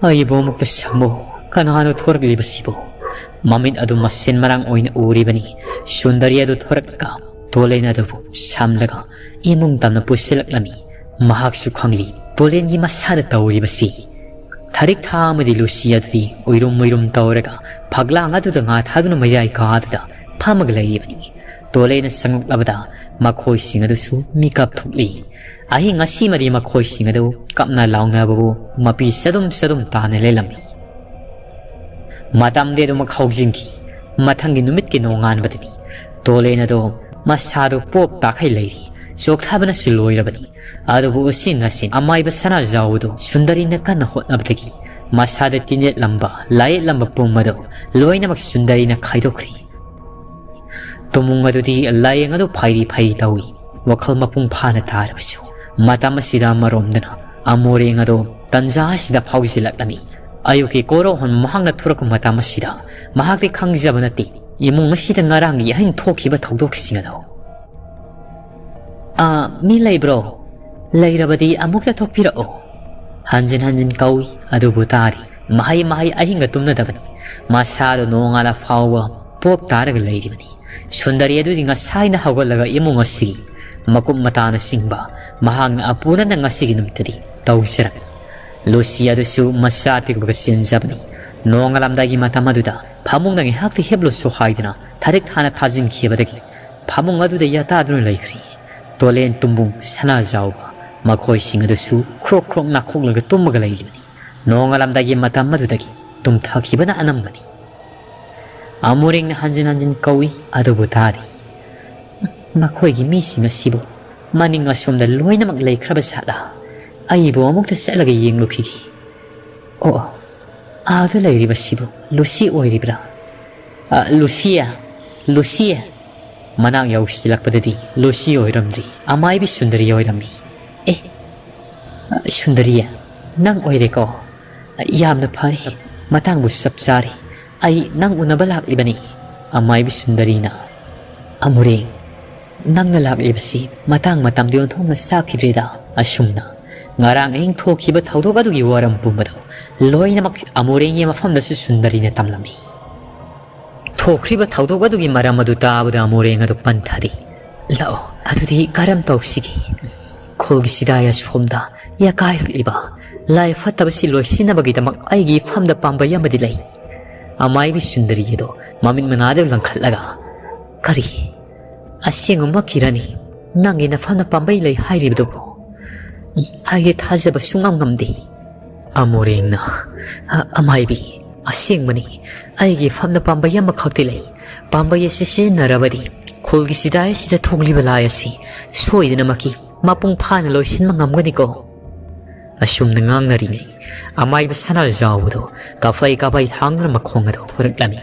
ꯑꯩꯕꯨ ꯑꯃꯨꯛꯇ ꯁꯝꯃꯨ꯫ ꯀꯅꯥꯅꯣ ꯊꯣꯔꯛꯂꯤꯕꯁꯤꯕꯨ? ꯃꯃꯤꯠ ꯑꯗꯨ ꯃꯁꯦꯟ ꯃꯔꯥꯡ ꯑꯣꯏꯅ ꯎꯔꯤꯕꯅꯤ꯫ ꯁꯨꯟꯗꯔꯤ ꯑꯗꯨ ꯊꯣꯔꯛꯂꯒ ꯇꯣꯂꯦꯟ ꯑꯗꯨꯕꯨ ꯁꯝꯂꯒ ꯏꯃꯨꯡ ꯇꯝꯅ ꯄꯨꯁꯤꯜꯂꯛꯂꯝꯃꯤ꯫ ꯃꯍꯥꯛꯁꯨ ꯈꯪꯂꯤ ꯇꯣꯂꯦꯟꯒꯤ ꯃꯁꯥꯗ ꯇꯧꯔꯤꯕꯁꯤ꯫ ꯊꯥꯔꯤꯛ ꯊꯥ ꯑꯃꯗꯤ ꯂꯨꯁꯤ ꯑꯗꯨꯗꯤ ꯎꯏꯔꯨꯝ ꯎꯏꯔꯨꯝ ꯇꯧꯔꯒ ꯐꯛꯂꯥꯡ ꯑꯗꯨꯗ ꯉꯥ ꯊꯥꯗꯨꯅ ꯃꯌꯥꯏ ꯀꯥꯗꯨꯗ ꯐꯝꯃꯒ ꯂꯩꯔꯤꯕꯅꯤ꯫ ꯇꯣꯂꯦꯟꯅ ꯆꯪꯂꯛꯂꯕꯗ ꯃꯈꯣꯏꯁꯤꯡ ꯑꯗꯨꯁꯨ ꯃꯤꯀꯞ ꯊꯣꯛꯂꯤ꯫ ꯑꯍꯤꯡ ꯑꯁꯤꯃꯗꯤ ꯃꯈꯣꯏꯁꯤꯡ ꯑꯗꯨ ꯀꯞꯅ ꯂꯥꯎꯅꯕꯕꯨ ꯃꯄꯤ ꯆꯗꯨꯝ ꯆꯗꯨꯝ ꯇꯥꯅ ꯂꯦꯜꯂꯝꯃꯤ꯫ ꯃꯇꯝꯗꯤ ꯑꯗꯨꯃꯛ ꯍꯧꯖꯤꯟꯈꯤ꯫ ꯃꯊꯪꯒꯤ ꯅꯨꯃꯤꯠꯀꯤ ꯅꯣꯡꯉꯥꯟꯕꯗꯅꯤ꯫ ꯇꯣꯂꯦꯟ ꯑꯗꯣ ꯃꯁꯥꯗꯨ ꯄꯣꯞ ꯇꯥꯈꯩ ꯂꯩꯔꯤ꯫ ꯆꯣꯛꯊꯕꯅꯁꯨ ꯂꯣꯏꯔꯕꯅꯤ꯫ ꯑꯗꯨꯕꯨ ꯎꯆꯤꯟ ꯅꯥꯆꯤꯟ ꯑꯃꯥꯏꯕ ꯁꯅꯥꯖꯥꯎꯕꯗꯨ ꯁꯨꯟꯗꯔꯤꯅ ꯀꯟꯅ ꯍꯣꯠꯅꯕꯗꯒꯤ ꯃꯁꯥꯗ ꯇꯤꯟꯌꯦꯠꯂꯝꯕ, ꯂꯥꯌꯦꯠꯂꯝꯕ ꯄꯨꯝꯕꯗꯨ ꯂꯣꯏꯅꯃꯛ ꯁꯨꯟꯗꯔꯤꯅ ꯈꯥꯏꯗꯣꯛꯈ꯭ꯔꯤ꯫ ꯇꯨꯃꯨꯡ ꯑꯗꯨꯗꯤ ꯂꯥꯌꯦꯡ ꯑꯗꯨ ꯐꯩꯔꯤ ꯐꯩꯔꯤ ꯇꯧꯏ꯫ ꯋꯥꯈꯜ ꯃꯄꯨꯡ ꯐꯥꯅ ꯇꯥꯔꯕꯁꯨ ꯃꯇꯝ ꯑꯁꯤꯗ ꯑꯃꯔꯣꯝꯗꯅ ꯑꯃꯣꯔꯦꯡ ꯑꯗꯨ ꯇꯟꯖꯥ ꯑꯁꯤꯗ ꯐꯥꯎꯖꯤꯜꯂꯛꯂꯝꯃꯤ꯫ ꯑꯌꯨꯛꯀꯤ ꯀꯣꯔꯧꯍꯟ ꯃꯍꯥꯛꯅ ꯊꯣꯔꯛꯄ ꯃꯇꯝ ꯑꯁꯤꯗ ꯃꯍꯥꯛꯇꯤ ꯈꯪꯖꯕ ꯅꯠꯇꯦ ꯏꯃꯨꯡ ꯑꯁꯤꯗ ꯉꯔꯥꯡꯒꯤ ꯑꯍꯤꯡ ꯊꯣꯛꯈꯤꯕ ꯊꯧꯗꯣꯛꯁꯤꯡ ꯑꯗꯨ꯫ "ꯑꯥ, ꯃꯤ ꯂꯩꯕ꯭ꯔꯣ? ꯂꯩꯔꯕꯗꯤ ꯑꯃꯨꯛꯇ ꯊꯣꯛꯄꯤꯔꯛꯑꯣ꯫" ꯍꯟꯖꯤꯟ ꯍꯟꯖꯤꯟ ꯀꯧꯏ, ꯑꯗꯨꯕꯨ ꯇꯥꯔꯤ꯫ ꯃꯍꯩ ꯃꯍꯩ ꯑꯍꯤꯡꯒ ꯇꯨꯝꯅꯗꯕꯅꯤ꯫ ꯃꯁꯥꯗꯨ ꯅꯣꯡꯉꯥꯜꯂ ꯐꯥꯎꯕ ꯄꯣꯞ ꯇꯥꯔꯒ ꯂꯩꯔꯤꯕꯅꯤ꯫ ꯁꯨꯟꯗꯔꯤ ꯑꯗꯨꯗꯤ ꯉꯁꯥꯏꯅ ꯍꯧꯒꯠꯂꯒ ꯏꯃꯨꯡ ꯑꯁꯤꯒꯤ ꯃꯀꯨꯞ ꯃꯇꯥꯅꯆꯤꯡꯕ ꯃꯍꯥꯛꯅ ꯑꯄꯨꯅꯅ ꯉꯁꯤꯒꯤ ꯅꯨꯃꯤꯠꯇꯗꯤ ꯇꯧꯖꯔꯝꯃꯤ꯫ ꯂꯨꯁꯤ ꯑꯗꯨꯁꯨ ꯃꯆꯥ ꯑꯄꯤꯛꯄꯒ ꯆꯦꯟꯖꯕꯅꯤ꯫ ꯅꯣꯡꯉꯥꯜꯂꯝꯗꯥꯏꯒꯤ ꯃꯇꯝ ꯑꯗꯨꯗ ꯐꯃꯨꯡꯗ ꯉꯥꯏꯍꯥꯛꯇꯤ ꯍꯤꯞꯂꯨꯁꯨ ꯍꯥꯏꯗꯨꯅ ꯊꯥꯔꯤꯛ ꯊꯥꯅ ꯊꯥꯖꯤꯟꯈꯤꯕꯗꯒꯤ ꯐꯃꯨꯡ ꯑꯗꯨꯗ ꯌꯥꯇꯥꯗꯨꯅ ꯂꯩꯈ꯭ꯔꯤ꯫ ꯇꯣꯂꯦꯟ ꯇꯨꯝꯕꯨꯡ ꯁꯅꯥꯖꯥꯎꯕ ꯃꯈꯣꯏꯁꯤꯡ ꯑꯗꯨꯁꯨ ꯈ꯭ꯔꯣꯛ ꯈ꯭ꯔꯣꯛ ꯅꯥꯈꯣꯛꯂꯒ ꯇꯨꯝꯃꯒ ꯂꯩꯔꯤꯕꯅꯤ꯫ ꯅꯣꯡꯉꯥꯜꯂꯝꯗꯥꯏꯒꯤ ꯃꯇꯝ ꯑꯗꯨꯗꯒꯤ ꯇꯨꯝꯊꯈꯤꯕꯅ ꯑꯅꯝꯕꯅꯤ꯫ ꯑꯃꯨꯔꯦꯡꯅ ꯍꯟꯖꯤꯟ ꯍꯟꯖꯤꯟ ꯀꯧꯏ, ꯑꯗꯨꯕꯨ ꯇꯥꯗꯦ꯫ ꯃꯈꯣꯏꯒꯤ ꯃꯤꯁꯤꯡ ꯑꯁꯤꯕꯨ ꯃꯅꯤꯡ ꯑꯁꯣꯝꯗ ꯂꯣꯏꯅꯃꯛ ꯂꯩꯈ꯭ꯔꯕ ꯖꯥꯠꯂꯥ? ꯑꯩꯕꯨ ꯑꯃꯨꯛꯇ ꯆꯠꯂꯒ ꯌꯦꯡꯂꯨꯈꯤꯒꯦ꯫ ꯑꯣ, ꯑꯥꯗ ꯂꯩꯔꯤꯕꯁꯤꯕꯨ ꯂꯨꯁꯤ ꯑꯣꯏꯔꯤꯕ꯭ꯔꯥ? ꯑ, ꯂꯨꯁꯤꯌꯥ, ꯂꯨꯁꯤꯌꯥ꯫ ꯃꯅꯥꯛ ꯌꯧꯁꯤꯜꯂꯛꯄꯗꯗꯤ ꯂꯨꯁꯤ ꯑꯣꯏꯔꯝꯗ꯭ꯔꯤ, ꯑꯃꯥꯏꯕꯤ ꯁꯨꯟꯗꯔꯤ ꯑꯣꯏꯔꯝꯃꯤ꯫ ꯑꯦ, ꯑ, ꯁꯨꯟꯗꯔꯤꯌꯥ, ꯅꯪ ꯑꯣꯏꯔꯦꯀꯣ? ꯑ, ꯌꯥꯝꯅ ꯐꯔꯦ, ꯃꯇꯥꯡꯕꯨ ꯆꯞ ꯆꯥꯔꯦ꯫ ꯑꯩ ꯅꯪ ꯎꯅꯕ ꯂꯥꯛꯂꯤꯕꯅꯤ꯫ ꯑꯃꯥꯏꯕꯤ ꯁꯨꯟꯗꯔꯤꯅ, ꯑꯃꯨꯔꯦꯡ, ꯅꯪꯅ ꯂꯥꯛꯂꯤꯕꯁꯤ ꯃꯇꯥꯡ ꯃꯇꯝꯗꯤ ꯑꯣꯟꯊꯣꯛꯅ ꯆꯥꯈꯤꯗ꯭ꯔꯦꯗ꯫ ꯑꯁꯨꯝꯅ ꯉꯔꯥꯡ ꯑꯍꯤꯡ ꯊꯣꯛꯈꯤꯕ ꯊꯧꯗꯣꯛ ꯑꯗꯨꯒꯤ ꯋꯥꯔꯝ ꯄꯨꯝꯕꯗꯣ ꯂꯣꯏꯅꯃꯛ ꯑꯃꯨꯔꯦꯡꯒꯤ ꯃꯐꯝꯗꯁꯨ ꯁꯨꯟꯗꯔꯤꯅ ꯇꯝꯂꯝꯃꯤ꯫ ꯊꯣꯛꯈ꯭ꯔꯤꯕ ꯊꯧꯗꯣꯛ ꯑꯗꯨꯒꯤ ꯃꯔꯝ ꯑꯗꯨ ꯇꯥꯕꯗ ꯑꯃꯨꯔꯦꯡ ꯑꯗꯨ ꯄꯟꯊꯗꯦ꯫ ꯂꯥꯛꯑꯣ, ꯑꯗꯨꯗꯤ ꯀꯔꯝ ꯇꯧꯁꯤꯒꯦ? ꯈꯨꯜꯒꯤ ꯁꯤꯗꯥꯏ ꯑꯁꯣꯝꯗ ꯌꯥꯀꯥꯏꯔꯛꯂꯤꯕ ꯂꯥꯏ ꯐꯠꯇꯕꯁꯤ ꯂꯣꯏꯁꯤꯟꯅꯕꯒꯤꯗꯃꯛ ꯑꯩꯒꯤ ꯏꯐꯝꯗ ꯄꯥꯝꯕꯩ ꯑꯃꯗꯤ ꯂꯩ꯫ ꯑꯃꯥꯏꯕꯤ ꯁꯨꯟꯗꯔꯤ ꯑꯗꯣ ꯃꯃꯤꯠ ꯃꯅꯥꯗ ꯂꯪꯈꯠꯂꯒ, "ꯀꯔꯤ? ꯑꯁꯦꯡꯕꯃꯛꯀꯤꯔꯅꯤ ꯅꯪꯒꯤ ꯅꯐꯝꯗ ꯄꯥꯝꯕꯩ ꯂꯩ ꯍꯥꯏꯔꯤꯕꯗꯨꯕꯨ? ꯎꯝ, ꯑꯩꯒꯤ ꯊꯥꯖꯕ ꯁꯨꯡꯉꯝ ꯉꯝꯗꯦ꯫" ꯑꯃꯣꯔꯦꯡꯅ, "ꯑ-, ꯑꯃꯥꯏꯕꯤ, ꯑꯁꯦꯡꯕꯅꯤ, ꯑꯩꯒꯤ ꯏꯐꯝꯗ ꯄꯥꯝꯕꯩ ꯑꯃꯈꯛꯇꯤ ꯂꯩ꯫ ꯄꯥꯝꯕꯩ ꯑꯁꯤ ꯁꯤꯖꯤꯟꯅꯔꯕꯗꯤ ꯈꯨꯜꯒꯤ ꯁꯤꯗꯥꯏ ꯑꯁꯤꯗ ꯊꯣꯛꯂꯤꯕ ꯂꯥꯏ ꯑꯁꯤ ꯁꯣꯏꯗꯅꯃꯛꯀꯤ ꯃꯄꯨꯡ ꯐꯥꯅ ꯂꯣꯏꯁꯤꯟꯕ ꯉꯝꯒꯅꯤꯀꯣ?" ꯑꯁꯨꯝꯅ ꯉꯥꯡꯅꯔꯤꯉꯩ, ꯑꯃꯥꯏꯕ ꯁꯅꯥꯖꯥꯎꯕꯗꯨ ꯀꯥꯐꯩ ꯀꯥꯐꯩ ꯊꯥꯡꯗꯨꯅ ꯃꯈꯣꯡ ꯑꯗꯨ ꯊꯣꯔꯛꯂꯝꯃꯤ꯫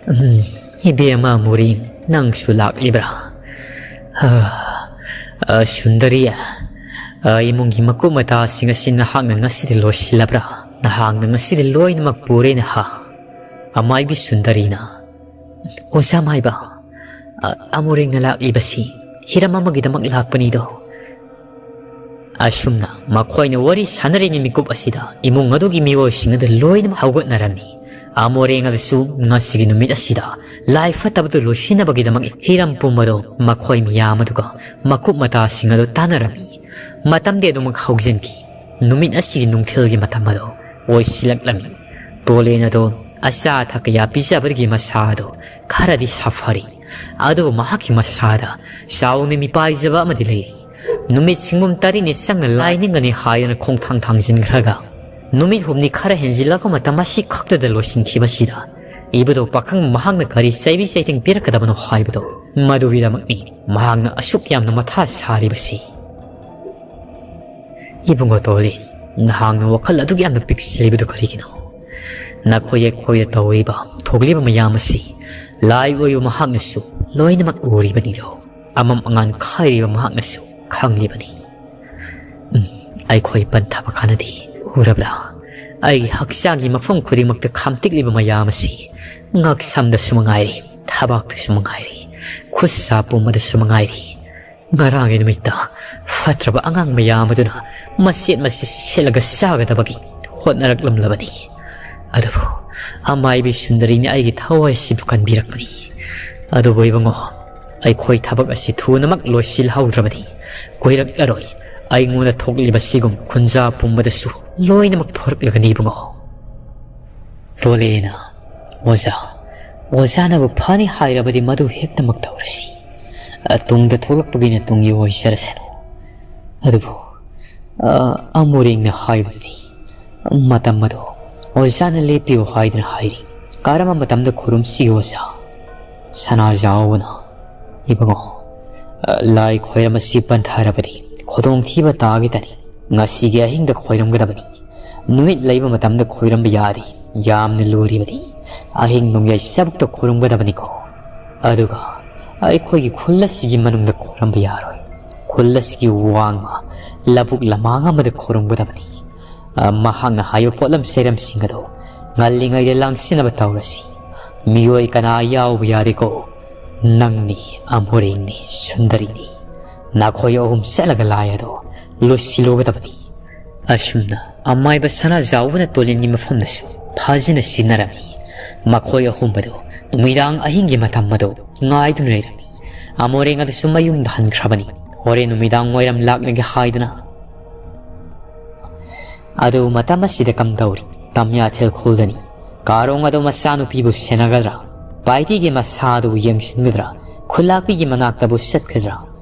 "ꯎꯝ, ꯏꯕꯦꯝꯃ ꯃꯨꯔꯤ, ꯅꯪꯁꯨ ꯂꯥꯛꯂꯤꯕ꯭ꯔꯥ? ꯑ, ꯑ, ꯁꯨꯟꯗꯔꯤ, ꯑ, ꯏꯃꯨꯡꯒꯤ ꯃꯀꯨꯞ ꯃꯇꯥꯁꯤꯡ ꯑꯁꯤ ꯅꯍꯥꯛꯅ ꯉꯁꯤꯗꯤ ꯂꯣꯏꯁꯤꯜꯂꯕ꯭ꯔꯥ? ꯅꯍꯥꯛꯅ ꯉꯁꯤꯗꯤ ꯂꯣꯏꯅꯃꯛ ꯄꯨꯔꯦꯅ ꯍꯥ?" ꯑꯃꯥꯏꯕꯤ ꯁꯨꯟꯗꯔꯤꯅ, "ꯑꯣꯖꯥ ꯃꯥꯏꯕ, ꯑ-, ꯑꯃꯨꯔꯦꯡꯅ ꯂꯥꯛꯂꯤꯕꯁꯤ ꯍꯤꯔꯝ ꯑꯃꯒꯤꯗꯃꯛ ꯂꯥꯛꯄꯅꯤꯗꯣ꯫" ꯑꯁꯨꯝꯅ ꯃꯈꯣꯏꯅ ꯋꯥꯔꯤ ꯁꯥꯟꯅꯔꯤꯉꯩ ꯃꯤꯀꯨꯞ ꯑꯁꯤꯗ ꯏꯃꯨꯡ ꯑꯗꯨꯒꯤ ꯃꯤꯑꯣꯏꯁꯤꯡ ꯑꯗꯨ ꯂꯣꯏꯅꯃꯛ ꯍꯧꯒꯠꯅꯔꯝꯃꯤ꯫ ꯑꯃꯣꯔꯦꯡ ꯑꯗꯨꯁꯨ ꯉꯁꯤꯒꯤ ꯅꯨꯃꯤꯠ ꯑꯁꯤꯗ ꯂꯥꯏ ꯐꯠꯇꯕꯗꯨ ꯂꯣꯏꯁꯤꯟꯅꯕꯒꯤꯗꯃꯛ ꯍꯤꯔꯝ ꯄꯨꯝꯕꯗꯨ ꯃꯈꯣꯏ ꯃꯤꯌꯥꯝ ꯑꯗꯨꯒ ꯃꯀꯨꯞ ꯃꯇꯥꯁꯤꯡ ꯑꯗꯨ ꯇꯥꯟꯅꯔꯝꯃꯤ꯫ ꯃꯇꯝꯗꯤ ꯑꯗꯨꯃꯛ ꯍꯧꯖꯤꯟꯈꯤ꯫ ꯅꯨꯃꯤꯠ ꯑꯁꯤꯒꯤ ꯅꯨꯡꯊꯤꯜꯒꯤ ꯃꯇꯝ ꯑꯗꯨ ꯑꯣꯏꯁꯤꯜꯂꯛꯂꯝꯃꯤ꯫ ꯇꯣꯂꯦꯟ ꯑꯗꯨ ꯑꯆꯥ ꯑꯊꯛ ꯀꯌꯥ ꯄꯤꯖꯕꯗꯒꯤ ꯃꯁꯥ ꯑꯗꯨ ꯈꯔꯗꯤ ꯁꯥꯐꯔꯤ꯫ ꯑꯗꯨꯕꯨ ꯃꯍꯥꯛꯀꯤ ꯃꯁꯥꯗ ꯆꯥꯎꯅ ꯃꯤꯄꯥꯏꯖꯕ ꯑꯃꯗꯤ ꯂꯩꯔꯤ꯫ ꯅꯨꯃꯤꯠ ꯁꯤꯡꯒꯨꯝ ꯇꯔꯦꯠꯅꯤ ꯆꯪꯅ ꯂꯥꯏ ꯅꯤꯡꯒꯅꯤ ꯍꯥꯏꯗꯨꯅ ꯈꯣꯡꯊꯥꯡ ꯊꯥꯡꯖꯤꯟꯈ꯭ꯔꯒ, ꯅꯨꯃꯤꯠ ꯍꯨꯝꯅꯤ ꯈꯔ ꯍꯦꯟꯖꯤꯜꯂꯛꯄ ꯃꯇꯝ ꯑꯁꯤ ꯈꯛꯇꯗ ꯂꯣꯏꯁꯤꯟꯈꯤꯕꯁꯤꯗ, ꯏꯕꯨꯙꯧ ꯄꯥꯈꯪ ꯃꯍꯥꯛꯅ ꯀꯔꯤ ꯆꯩꯕꯤ ꯆꯩꯊꯦꯡ ꯄꯤꯔꯛꯀꯗꯕꯅꯣ ꯍꯥꯏꯕꯗꯣ, ꯃꯗꯨꯒꯤꯗꯃꯛꯅꯤ ꯃꯍꯥꯛꯅ ꯑꯁꯨꯛ ꯌꯥꯝꯅ ꯃꯊꯥ ꯁꯥꯔꯤꯕꯁꯤ꯫ ꯏꯕꯨꯡꯉꯣ ꯇꯣꯂꯤ, ꯅꯍꯥꯛꯅ ꯋꯥꯈꯜ ꯑꯗꯨꯛ ꯌꯥꯝꯅ ꯄꯤꯛꯆꯔꯤꯕꯗꯨ ꯀꯔꯤꯒꯤꯅꯣ? ꯅꯈꯣꯏ ꯑꯩꯈꯣꯏꯗ ꯇꯧꯔꯤꯕ, ꯊꯣꯛꯂꯤꯕ ꯃꯌꯥꯝ ꯑꯁꯤ ꯂꯥꯏ ꯑꯣꯏꯕ ꯃꯍꯥꯛꯅꯁꯨ ꯂꯣꯏꯅꯃꯛ ꯎꯔꯤꯕꯅꯤꯗꯣ꯫ ꯑꯃꯝ ꯑꯉꯥꯟ ꯈꯥꯏꯔꯤꯕ ꯃꯍꯥꯛꯅꯁꯨ ꯈꯪꯂꯤꯕꯅꯤ꯫ ꯎꯝ, ꯑꯩꯈꯣꯏ ꯄꯟꯊꯕ ꯀꯥꯟꯅꯗꯦ꯫ ꯎꯔꯕ꯭ꯔꯥ? ꯑꯩꯒꯤ ꯍꯛꯆꯥꯡꯒꯤ ꯃꯐꯝ ꯈꯨꯗꯤꯡꯃꯛꯇ ꯈꯥꯝꯇꯤꯛꯂꯤꯕ ꯃꯌꯥꯝ ꯑꯁꯤ ꯉꯛꯁꯝꯗꯁꯨ ꯃꯉꯥꯏꯔꯦ, ꯊꯕꯥꯛꯇꯁꯨ ꯃꯉꯥꯏꯔꯦ, ꯈꯨꯠ ꯁꯥ ꯄꯨꯝꯕꯗꯁꯨ ꯃꯉꯥꯏꯔꯦ꯫ ꯉꯔꯥꯡꯒꯤ ꯅꯨꯃꯤꯠꯇ ꯐꯠꯇ꯭ꯔꯕ ꯑꯉꯥꯡ ꯃꯌꯥꯝ ꯑꯗꯨꯅ ꯃꯆꯦꯠ ꯃꯆꯦꯠ ꯁꯦꯠꯂꯒ ꯆꯥꯒꯗꯕꯒꯤ ꯍꯣꯠꯅꯔꯛꯂꯝꯂꯕꯅꯤ꯫ ꯑꯗꯨꯕꯨ ꯑꯃꯥꯏꯕꯤ ꯁꯨꯟꯗꯔꯤꯅ ꯑꯩꯒꯤ ꯊꯋꯥꯏ ꯑꯁꯤꯕꯨ ꯀꯟꯕꯤꯔꯛꯄꯅꯤ꯫ ꯑꯗꯨꯕꯨ ꯏꯕꯨꯡꯉꯣ, ꯑꯩꯈꯣꯏ ꯊꯕꯛ ꯑꯁꯤ ꯊꯨꯅꯃꯛ ꯂꯣꯏꯁꯤꯜꯍꯧꯗ꯭ꯔꯕꯗꯤ ꯀꯨꯏꯔꯛꯂꯔꯣꯏ꯫ ꯑꯩꯉꯣꯟꯗ ꯊꯣꯛꯂꯤꯕ ꯁꯤꯒꯨꯝ ꯈꯨꯟꯖꯥ ꯄꯨꯝꯕꯗꯁꯨ ꯂꯣꯏꯅꯃꯛ ꯊꯣꯔꯛꯂꯒꯅꯤ ꯏꯕꯨꯡꯉꯣ꯫ ꯇꯣꯂꯦꯅ, ꯑꯣꯖꯥ, ꯑꯣꯖꯥꯅꯕꯨ ꯐꯅꯤ ꯍꯥꯏꯔꯕꯗꯤ ꯃꯗꯨ ꯍꯦꯛꯇꯃꯛ ꯇꯧꯔꯁꯤ꯫ ꯑ, ꯇꯨꯡꯗ ꯊꯣꯛꯂꯛꯄꯒꯤꯅ ꯇꯨꯡꯒꯤ ꯑꯣꯏꯖꯔꯁꯅꯨ꯫ ꯑꯗꯨꯕꯨ, ꯑ, ꯑꯃꯨꯔꯦꯡꯅ ꯍꯥꯏꯕꯗꯨꯗꯤ ꯃꯇꯝ ꯑꯗꯨ ꯑꯣꯖꯥꯅ ꯂꯦꯞꯄꯤꯌꯨ ꯍꯥꯏꯗꯨꯅ ꯍꯥꯏꯔꯤ꯫ ꯀꯔꯝꯕ ꯃꯇꯝꯗ ꯈꯨꯔꯨꯝꯁꯤ ꯑꯣꯖꯥ? ꯁꯅꯥꯖꯥꯎꯕꯅ, ꯏꯕꯨꯡꯉꯣ, ꯑ, ꯂꯥꯏ ꯈꯣꯏꯔꯝ ꯑꯁꯤ ꯄꯟꯊꯔꯕꯗꯤ ꯈꯨꯗꯣꯡꯊꯤꯕ ꯇꯥꯈꯤꯗꯅꯤ꯫ ꯉꯁꯤꯒꯤ ꯑꯍꯤꯡꯗ ꯈꯣꯏꯔꯝꯒꯗꯕꯅꯤ꯫ ꯅꯨꯃꯤꯠ ꯂꯩꯕ ꯃꯇꯝꯗ ꯈꯣꯏꯔꯝꯕ ꯌꯥꯔꯤ꯫ ꯌꯥꯝꯅ ꯂꯨꯔꯤꯕꯗꯤ꯫ ꯑꯍꯤꯡ ꯅꯣꯡꯌꯥꯏ ꯆꯕꯨꯛꯇ ꯈꯣꯏꯔꯝꯒꯗꯕꯅꯤꯀꯣ꯫ ꯑꯗꯨꯒ ꯑꯩꯈꯣꯏꯒꯤ ꯈꯨꯜ ꯑꯁꯤꯒꯤ ꯃꯅꯨꯡꯗ ꯈꯣꯏꯔꯝꯕ ꯌꯥꯔꯣꯏ꯫ ꯈꯨꯜ ꯑꯁꯤꯒꯤ ꯋꯥꯡꯃ ꯂꯧꯕꯨꯛ ꯂꯃꯥꯡ ꯑꯃꯗ ꯈꯣꯏꯔꯝꯒꯗꯕꯅꯤ꯫ ꯑ, ꯃꯍꯥꯛꯅ ꯍꯥꯏꯕ ꯄꯣꯠꯂꯝ ꯆꯩꯔꯝꯁꯤꯡ ꯑꯗꯨ ꯉꯜꯂꯤꯉꯩꯗ ꯂꯥꯡꯁꯤꯟꯅꯕ ꯇꯧꯔꯁꯤ꯫ ꯃꯤꯑꯣꯏ ꯀꯅꯥ ꯌꯥꯎꯕ ꯌꯥꯗꯦꯀꯣ꯫ ꯅꯪꯅꯤ, ꯑꯃꯨꯔꯦꯡꯅꯤ, ꯁꯨꯟꯗꯔꯤꯅꯤ꯫ ꯅꯈꯣꯏ ꯑꯍꯨꯝ ꯆꯠꯂꯒ ꯂꯥꯏ ꯑꯗꯨ ꯂꯣꯏꯁꯤꯜꯂꯨꯒꯗꯕꯅꯤ꯫ ꯑꯁꯨꯝꯅ ꯑꯃꯥꯏꯕ ꯁꯅꯥꯖꯥꯎꯕꯅ ꯇꯣꯂꯦꯟꯒꯤ ꯃꯐꯝꯗꯁꯨ ꯐꯖꯅ ꯁꯤꯟꯅꯔꯝꯃꯤ꯫ ꯃꯈꯣꯏ ꯑꯍꯨꯝ ꯑꯗꯨ ꯅꯨꯃꯤꯗꯥꯡ ꯑꯍꯤꯡꯒꯤ ꯃꯇꯝ ꯑꯗꯨ ꯉꯥꯏꯗꯨꯅ ꯂꯩꯔꯝꯃꯤ꯫ ꯑꯃꯣꯔꯦꯡ ꯑꯗꯨꯁꯨ ꯃꯌꯨꯝꯗ ꯍꯟꯈ꯭ꯔꯕꯅꯤ꯫ ꯍꯣꯔꯦꯟ ꯅꯨꯃꯤꯗꯥꯡ ꯋꯥꯏꯔꯝ ꯂꯥꯛꯂꯒꯦ ꯍꯥꯏꯗꯨꯅ꯫ ꯑꯗꯨ ꯃꯇꯝ ꯑꯁꯤꯗ ꯀꯝꯗꯧꯔꯤ? ꯇꯝꯌꯥꯊꯦꯜ ꯈꯨꯜꯗꯅꯤ꯫ ꯀꯥꯔꯣꯡ ꯑꯗꯨ ꯃꯆꯥꯅꯨꯄꯤꯕꯨ ꯁꯦꯟꯅꯒꯗ꯭ꯔꯥ? ꯄꯥꯏꯇꯤꯒꯤ ꯃꯁꯥ ꯑꯗꯨꯕꯨ ꯌꯦꯡꯁꯤꯟꯒꯗ꯭ꯔꯥ? ꯈꯨꯜꯂꯥꯛꯄꯤꯒꯤ ꯃꯅꯥꯛꯇꯕꯨ ꯆꯠꯀꯗ꯭ꯔꯥ?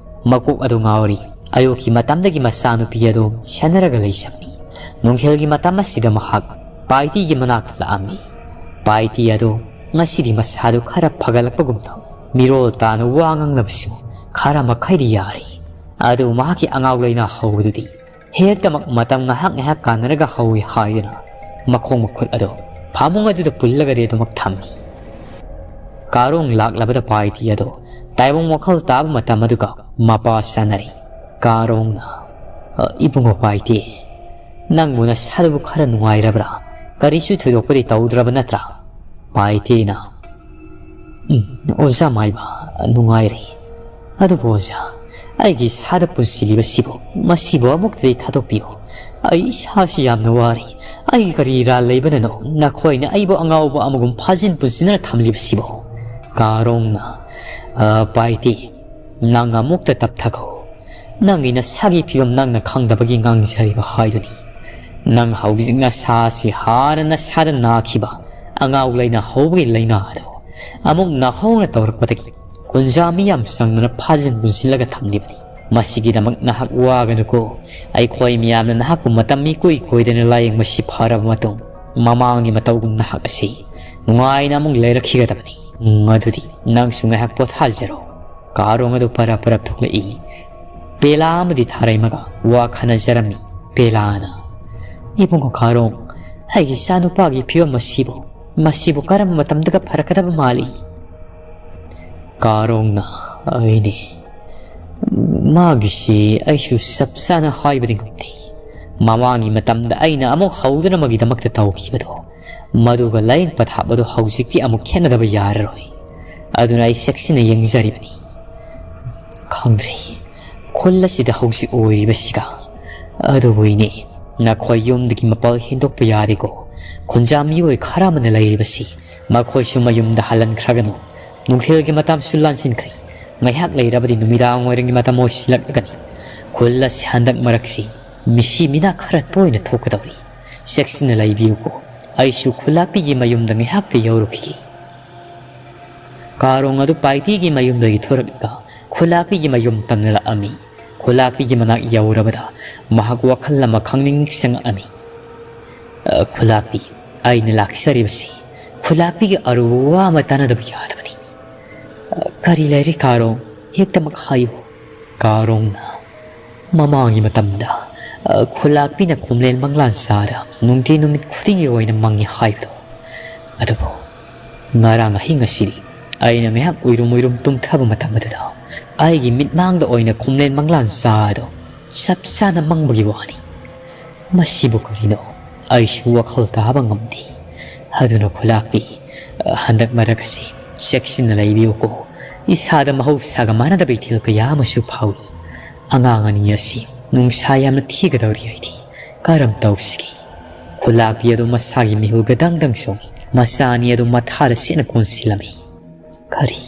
ꯃꯀꯣꯛ ꯑꯗꯨ ꯉꯥꯎꯔꯤ꯫ ꯑꯌꯨꯛꯀꯤ ꯃꯇꯝꯗꯒꯤ ꯃꯆꯥꯅꯨꯄꯤ ꯑꯗꯨ ꯁꯦꯟꯅꯔꯒ ꯂꯩꯖꯕꯅꯤ꯫ ꯅꯨꯡꯊꯤꯜꯒꯤ ꯃꯇꯝ ꯑꯁꯤꯗ ꯃꯍꯥꯛ ꯄꯥꯏꯇꯤꯒꯤ ꯃꯅꯥꯛꯇ ꯂꯥꯛꯑꯝꯃꯤ꯫ ꯄꯥꯏꯇꯤ ꯑꯗꯨ ꯉꯁꯤꯗꯤ ꯃꯁꯥꯗꯨ ꯈꯔ ꯐꯒꯠꯂꯛꯄꯒꯨꯝ ꯇꯧꯏ꯫ ꯃꯤꯔꯣꯜ ꯇꯥꯅ ꯋꯥ ꯉꯥꯡꯅꯕꯁꯨ ꯈꯔ ꯃꯈꯩꯗꯤ ꯌꯥꯔꯦ꯫ ꯑꯗꯨꯕꯨ ꯃꯍꯥꯛꯀꯤ ꯑꯉꯥꯎ ꯂꯩꯅꯥ ꯍꯧꯕꯗꯨꯗꯤ ꯍꯦꯛꯇꯃꯛ ꯃꯇꯝ ꯉꯥꯏꯍꯥꯛ ꯉꯥꯏꯍꯥꯛ ꯀꯥꯟꯅꯔꯒ ꯍꯧꯏ ꯍꯥꯏꯗꯨꯅ ꯃꯈꯣꯡ ꯃꯈꯨꯠ ꯑꯗꯨ ꯐꯃꯨꯡ ꯑꯗꯨꯗ ꯄꯨꯜꯂꯒꯗꯤ ꯑꯗꯨꯃꯛ ꯊꯝꯃꯤ꯫ ꯀꯥꯔꯣꯡ ꯂꯥꯛꯂꯕꯗ ꯄꯥꯏꯇꯤ ꯑꯗꯨ ꯇꯥꯏꯕꯪ ꯋꯥꯈꯜ ꯇꯥꯕ ꯃꯇꯝ ꯑꯗꯨꯒ ꯃꯄꯥ ꯆꯥꯅꯔꯤ꯫ ꯀꯥꯔꯣꯡꯅ, "ꯑ, ꯏꯕꯨꯡꯉꯣ ꯄꯥꯏꯇꯤ, ꯅꯪꯕꯨ ꯅꯁꯥꯗꯨꯕꯨ ꯈꯔ ꯅꯨꯡꯉꯥꯏꯔꯕ꯭ꯔꯥ? ꯀꯔꯤꯁꯨ ꯊꯣꯏꯗꯣꯛꯄꯗꯤ ꯇꯧꯗ꯭ꯔꯕ ꯅꯠꯇ꯭ꯔꯥ?" ꯄꯥꯏꯇꯤꯅ, "ꯎꯝ, ꯑꯣꯖꯥ ꯃꯥꯏꯕ, ꯅꯨꯡꯉꯥꯏꯔꯦ꯫ ꯑꯗꯨꯕꯨ ꯑꯣꯖꯥ, ꯑꯩꯒꯤ ꯏꯁꯥꯗ ꯄꯨꯟꯁꯤꯜꯂꯤꯕꯁꯤꯕꯨ, ꯃꯁꯤꯕꯨ ꯑꯃꯨꯛꯇꯗꯤ ꯊꯥꯗꯣꯛꯄꯤꯌꯨ꯫ ꯑꯩ ꯏꯁꯥꯁꯤ ꯌꯥꯝꯅ ꯋꯥꯔꯤ꯫ ꯑꯩꯒꯤ ꯀꯔꯤ ꯏꯔꯥꯜ ꯂꯩꯕꯅꯅꯣ ꯅꯈꯣꯏꯅ ꯑꯩꯕꯨ ꯑꯉꯥꯎꯕ ꯑꯃꯒꯨꯝ ꯐꯥꯖꯤꯟ ꯄꯨꯟꯁꯤꯟꯅ ꯊꯝꯂꯤꯕꯁꯤꯕꯨ?" ꯀꯥꯔꯣꯡꯅ, "ꯑ, ꯄꯥꯏꯇꯤ, ꯅꯪ ꯑꯃꯨꯛꯇ ꯇꯞꯊꯈꯣ꯫ ꯅꯪꯒꯤ ꯅꯁꯥꯒꯤ ꯐꯤꯕꯝ ꯅꯪꯅ ꯈꯪꯗꯕꯒꯤ ꯉꯥꯡꯖꯔꯤꯕ ꯍꯥꯏꯗꯨꯅꯤ꯫ ꯅꯪ ꯍꯧꯖꯤꯛ ꯅꯁꯥꯁꯤ ꯍꯥꯟꯅ ꯅꯁꯥꯗ ꯅꯥꯈꯤꯕ ꯑꯉꯥꯎ ꯂꯩꯅꯥ ꯍꯧꯕꯒꯤ ꯂꯩꯅꯥ ꯑꯗꯣ ꯑꯃꯨꯛ ꯅꯧꯍꯧꯅ ꯇꯧꯔꯛꯄꯗꯒꯤ ꯀꯨꯟꯖꯥ ꯃꯤ ꯌꯥꯝ ꯆꯪꯗꯅ ꯐꯥꯖꯤꯟ ꯄꯨꯟꯁꯤꯜꯂꯒ ꯊꯝꯂꯤꯕꯅꯤ꯫ ꯃꯁꯤꯒꯤꯗꯃꯛ ꯅꯍꯥꯛ ꯋꯥꯒꯅꯨꯀꯣ꯫ ꯑꯩꯈꯣꯏ ꯃꯤꯌꯥꯝꯅ ꯅꯍꯥꯛꯄꯨ ꯃꯇꯝ ꯏꯀꯨꯏ ꯀꯨꯏꯗꯅ ꯂꯥꯌꯦꯡꯕꯁꯤ ꯐꯔꯕ ꯃꯇꯨꯡ ꯃꯃꯥꯡꯒꯤ ꯃꯇꯧꯒꯨꯝ ꯅꯍꯥꯛ ꯑꯁꯤ ꯅꯨꯡꯉꯥꯏꯅ ꯑꯃꯨꯛ ꯂꯩꯔꯛꯈꯤꯒꯗꯕꯅꯤ꯫ ꯎꯝ, ꯑꯗꯨꯗꯤ ꯅꯪꯁꯨ ꯉꯥꯏꯍꯥꯛ ꯄꯣꯊꯥꯖꯔꯣ꯫" ꯀꯥꯔꯣꯡ ꯑꯗꯨ ꯄꯔꯞ ꯄꯔꯞ ꯊꯣꯛꯂꯛꯏ꯫ ꯄꯦꯂꯥ ꯑꯃꯗꯤ ꯊꯥꯔꯩꯃꯒ ꯋꯥ ꯈꯟꯅꯖꯔꯝꯃꯤ꯫ ꯄꯦꯂꯥꯅ, "ꯏꯕꯨꯡꯉꯣ ꯀꯥꯔꯣꯡ, ꯑꯩꯒꯤ ꯏꯆꯥꯅꯨꯄꯥꯒꯤ ꯐꯤꯕꯝ ꯑꯁꯤꯕꯨ, ꯃꯁꯤꯕꯨ ꯀꯔꯝꯕ ꯃꯇꯝꯗꯒ ꯐꯔꯛꯀꯗꯕ ꯃꯥꯜꯂꯤ?" ꯀꯥꯔꯣꯡꯅ, "ꯑꯩꯅꯦ, ꯃꯥꯒꯤꯁꯤ ꯑꯩꯁꯨ ꯆꯞ ꯆꯥꯅ ꯍꯥꯏꯕꯗꯤ ꯉꯝꯗꯦ꯫ ꯃꯃꯥꯡꯒꯤ ꯃꯇꯝꯗ ꯑꯩꯅ ꯑꯃꯨꯛ ꯍꯧꯗꯨꯅ ꯃꯒꯤꯗꯃꯛꯇ ꯇꯧꯈꯤꯕꯗꯣ, ꯃꯗꯨꯒ ꯂꯥꯏꯌꯦꯡ ꯄꯊꯥꯞ ꯑꯗꯨ ꯍꯧꯖꯤꯛꯇꯤ ꯑꯃꯨꯛ ꯈꯦꯠꯅꯗꯕ ꯌꯥꯔꯔꯣꯏ꯫ ꯑꯗꯨꯅ ꯑꯩ ꯆꯦꯛꯁꯤꯟꯅ ꯌꯦꯡꯖꯔꯤꯕꯅꯤ꯫ ꯈꯪꯗ꯭ꯔꯦ, ꯈꯨꯜ ꯑꯁꯤꯗ ꯍꯧꯖꯤꯛ ꯑꯣꯏꯔꯤꯕꯁꯤꯒ꯫ ꯑꯗꯨꯕꯨ ꯏꯅꯦ, ꯅꯈꯣꯏ ꯌꯨꯝꯗꯒꯤ ꯃꯄꯥꯜ ꯍꯦꯟꯗꯣꯛꯄ ꯌꯥꯔꯦꯀꯣ꯫ ꯈꯨꯟꯖꯥ ꯃꯤꯑꯣꯏ ꯈꯔ ꯑꯃꯅ ꯂꯩꯔꯤꯕꯁꯤ, ꯃꯈꯣꯏꯁꯨ ꯃꯌꯨꯝꯗ ꯍꯜꯍꯟꯈ꯭ꯔꯒꯅꯨ꯫ ꯅꯨꯡꯊꯤꯜꯒꯤ ꯃꯇꯝꯁꯨ ꯂꯥꯟꯁꯤꯟꯈ꯭ꯔꯦ꯫ ꯉꯥꯏꯍꯥꯛ ꯂꯩꯔꯕꯗꯤ ꯅꯨꯃꯤꯗꯥꯡ ꯋꯥꯏꯔꯝꯒꯤ ꯃꯇꯝ ꯑꯣꯏꯁꯤꯜꯂꯛꯂꯒꯅꯤ꯫ ꯈꯨꯜ ꯑꯁꯤ ꯍꯟꯗꯛ ꯃꯔꯛꯁꯤ ꯃꯤꯁꯤ ꯃꯤꯅꯥ ꯈꯔ ꯇꯣꯏꯅ ꯊꯣꯛꯀꯗꯧꯔꯤ꯫ ꯆꯦꯛꯁꯤꯟꯅ ꯂꯩꯕꯤꯌꯨꯀꯣ꯫ ꯑꯩꯁꯨ ꯈꯨꯂꯥꯛꯄꯤꯒꯤ ꯃꯌꯨꯝꯗ ꯉꯥꯏꯍꯥꯛꯇ ꯌꯧꯔꯨꯈꯤꯒꯦ꯫" ꯀꯥꯔꯣꯡ ꯑꯗꯨ ꯄꯥꯏꯇꯤꯒꯤ ꯃꯌꯨꯝꯗꯒꯤ ꯊꯣꯔꯛꯂꯒ ꯈꯨꯂꯥꯛꯄꯤꯒꯤ ꯃꯌꯨꯝ ꯇꯝꯅ ꯂꯥꯛꯑꯝꯃꯤ꯫ ꯈꯨꯂꯥꯛꯄꯤꯒꯤ ꯃꯅꯥꯛ ꯌꯧꯔꯕꯗ ꯃꯍꯥꯛ ꯋꯥꯈꯜ ꯑꯃ ꯈꯪꯅꯤꯡ ꯅꯤꯡꯁꯤꯡꯉꯛꯑꯝꯃꯤ꯫ "ꯑ, ꯈꯨꯂꯥꯛꯄꯤ, ꯑꯩꯅ ꯂꯥꯛꯆꯔꯤꯕꯁꯤ ꯈꯨꯂꯥꯛꯄꯤꯒ ꯑꯔꯨꯕ ꯋꯥ ꯑꯃ ꯇꯥꯟꯅꯗꯕ ꯌꯥꯗꯕꯅꯤ꯫" "ꯑ, ꯀꯔꯤ ꯂꯩꯔꯦ ꯀꯥꯔꯣꯡ? ꯍꯦꯛꯇꯃꯛ ꯍꯥꯏꯌꯨ꯫" ꯀꯥꯔꯣꯡꯅ ꯃꯃꯥꯡꯒꯤ ꯃꯇꯝꯗ, ꯑ, ꯈꯨꯂꯥꯛꯄꯤꯅ ꯈꯨꯝꯂꯦꯟ ꯃꯪꯂꯥꯟ ꯁꯥꯔ ꯅꯨꯡꯇꯤ ꯅꯨꯃꯤꯠ ꯈꯨꯗꯤꯡꯒꯤ ꯑꯣꯏꯅ ꯃꯪꯉꯤ ꯍꯥꯏꯕꯗꯣ꯫ ꯑꯗꯨꯕꯨ ꯉꯔꯥꯡ ꯑꯍꯤꯡ ꯑꯁꯤꯗꯤ ꯑꯩꯅ ꯉꯥꯏꯍꯥꯛ ꯎꯏꯔꯨꯝ ꯎꯏꯔꯨꯝ ꯇꯨꯝꯊꯕ ꯃꯇꯝ ꯑꯗꯨꯗ ꯑꯩꯒꯤ ꯃꯤꯠꯃꯥꯡꯗ ꯑꯣꯏꯅ ꯈꯨꯝꯂꯦꯟ ꯃꯪꯂꯥꯟ ꯁꯥ ꯑꯗꯣ ꯆꯞ ꯆꯥꯅ ꯃꯪꯕꯒꯤ ꯋꯥꯅꯤ꯫ ꯃꯁꯤꯕꯨ ꯀꯔꯤꯅꯣ? ꯑꯩꯁꯨ ꯋꯥꯈꯜ ꯇꯥꯕ ꯉꯝꯗꯦ꯫ ꯑꯗꯨꯅ ꯈꯨꯂꯥꯛꯄꯤ, ꯍꯟꯗꯛ ꯃꯔꯛ ꯑꯁꯤ ꯆꯦꯛꯁꯤꯟꯅ ꯂꯩꯕꯤꯌꯨꯀꯣ꯫ ꯏꯁꯥꯗ ꯃꯍꯧꯁꯥꯒ ꯃꯥꯟꯅꯗꯕ ꯏꯊꯤꯜ ꯀꯌꯥ ꯑꯃꯁꯨ ꯐꯥꯎꯏ꯫ ꯑꯉꯥꯡ ꯑꯅꯤ ꯑꯁꯤ ꯅꯨꯡꯁꯥ ꯌꯥꯝꯅ ꯊꯤꯒꯗꯧꯔꯤ ꯍꯥꯏꯗꯤ ꯀꯔꯝ ꯇꯧꯁꯤꯒꯦ? ꯈꯨꯂꯥꯛꯄꯤ ꯑꯗꯨ ꯃꯁꯥꯒꯤ ꯃꯤꯍꯨꯜꯒ ꯗꯪ ꯗꯪ ꯆꯣꯡꯏ꯫ ꯃꯆꯥ ꯑꯅꯤ ꯑꯗꯨ ꯃꯊꯥꯗ ꯁꯦꯠꯅ ꯀꯣꯟꯁꯤꯜꯂꯝꯃꯤ꯫ ꯀꯔꯤ?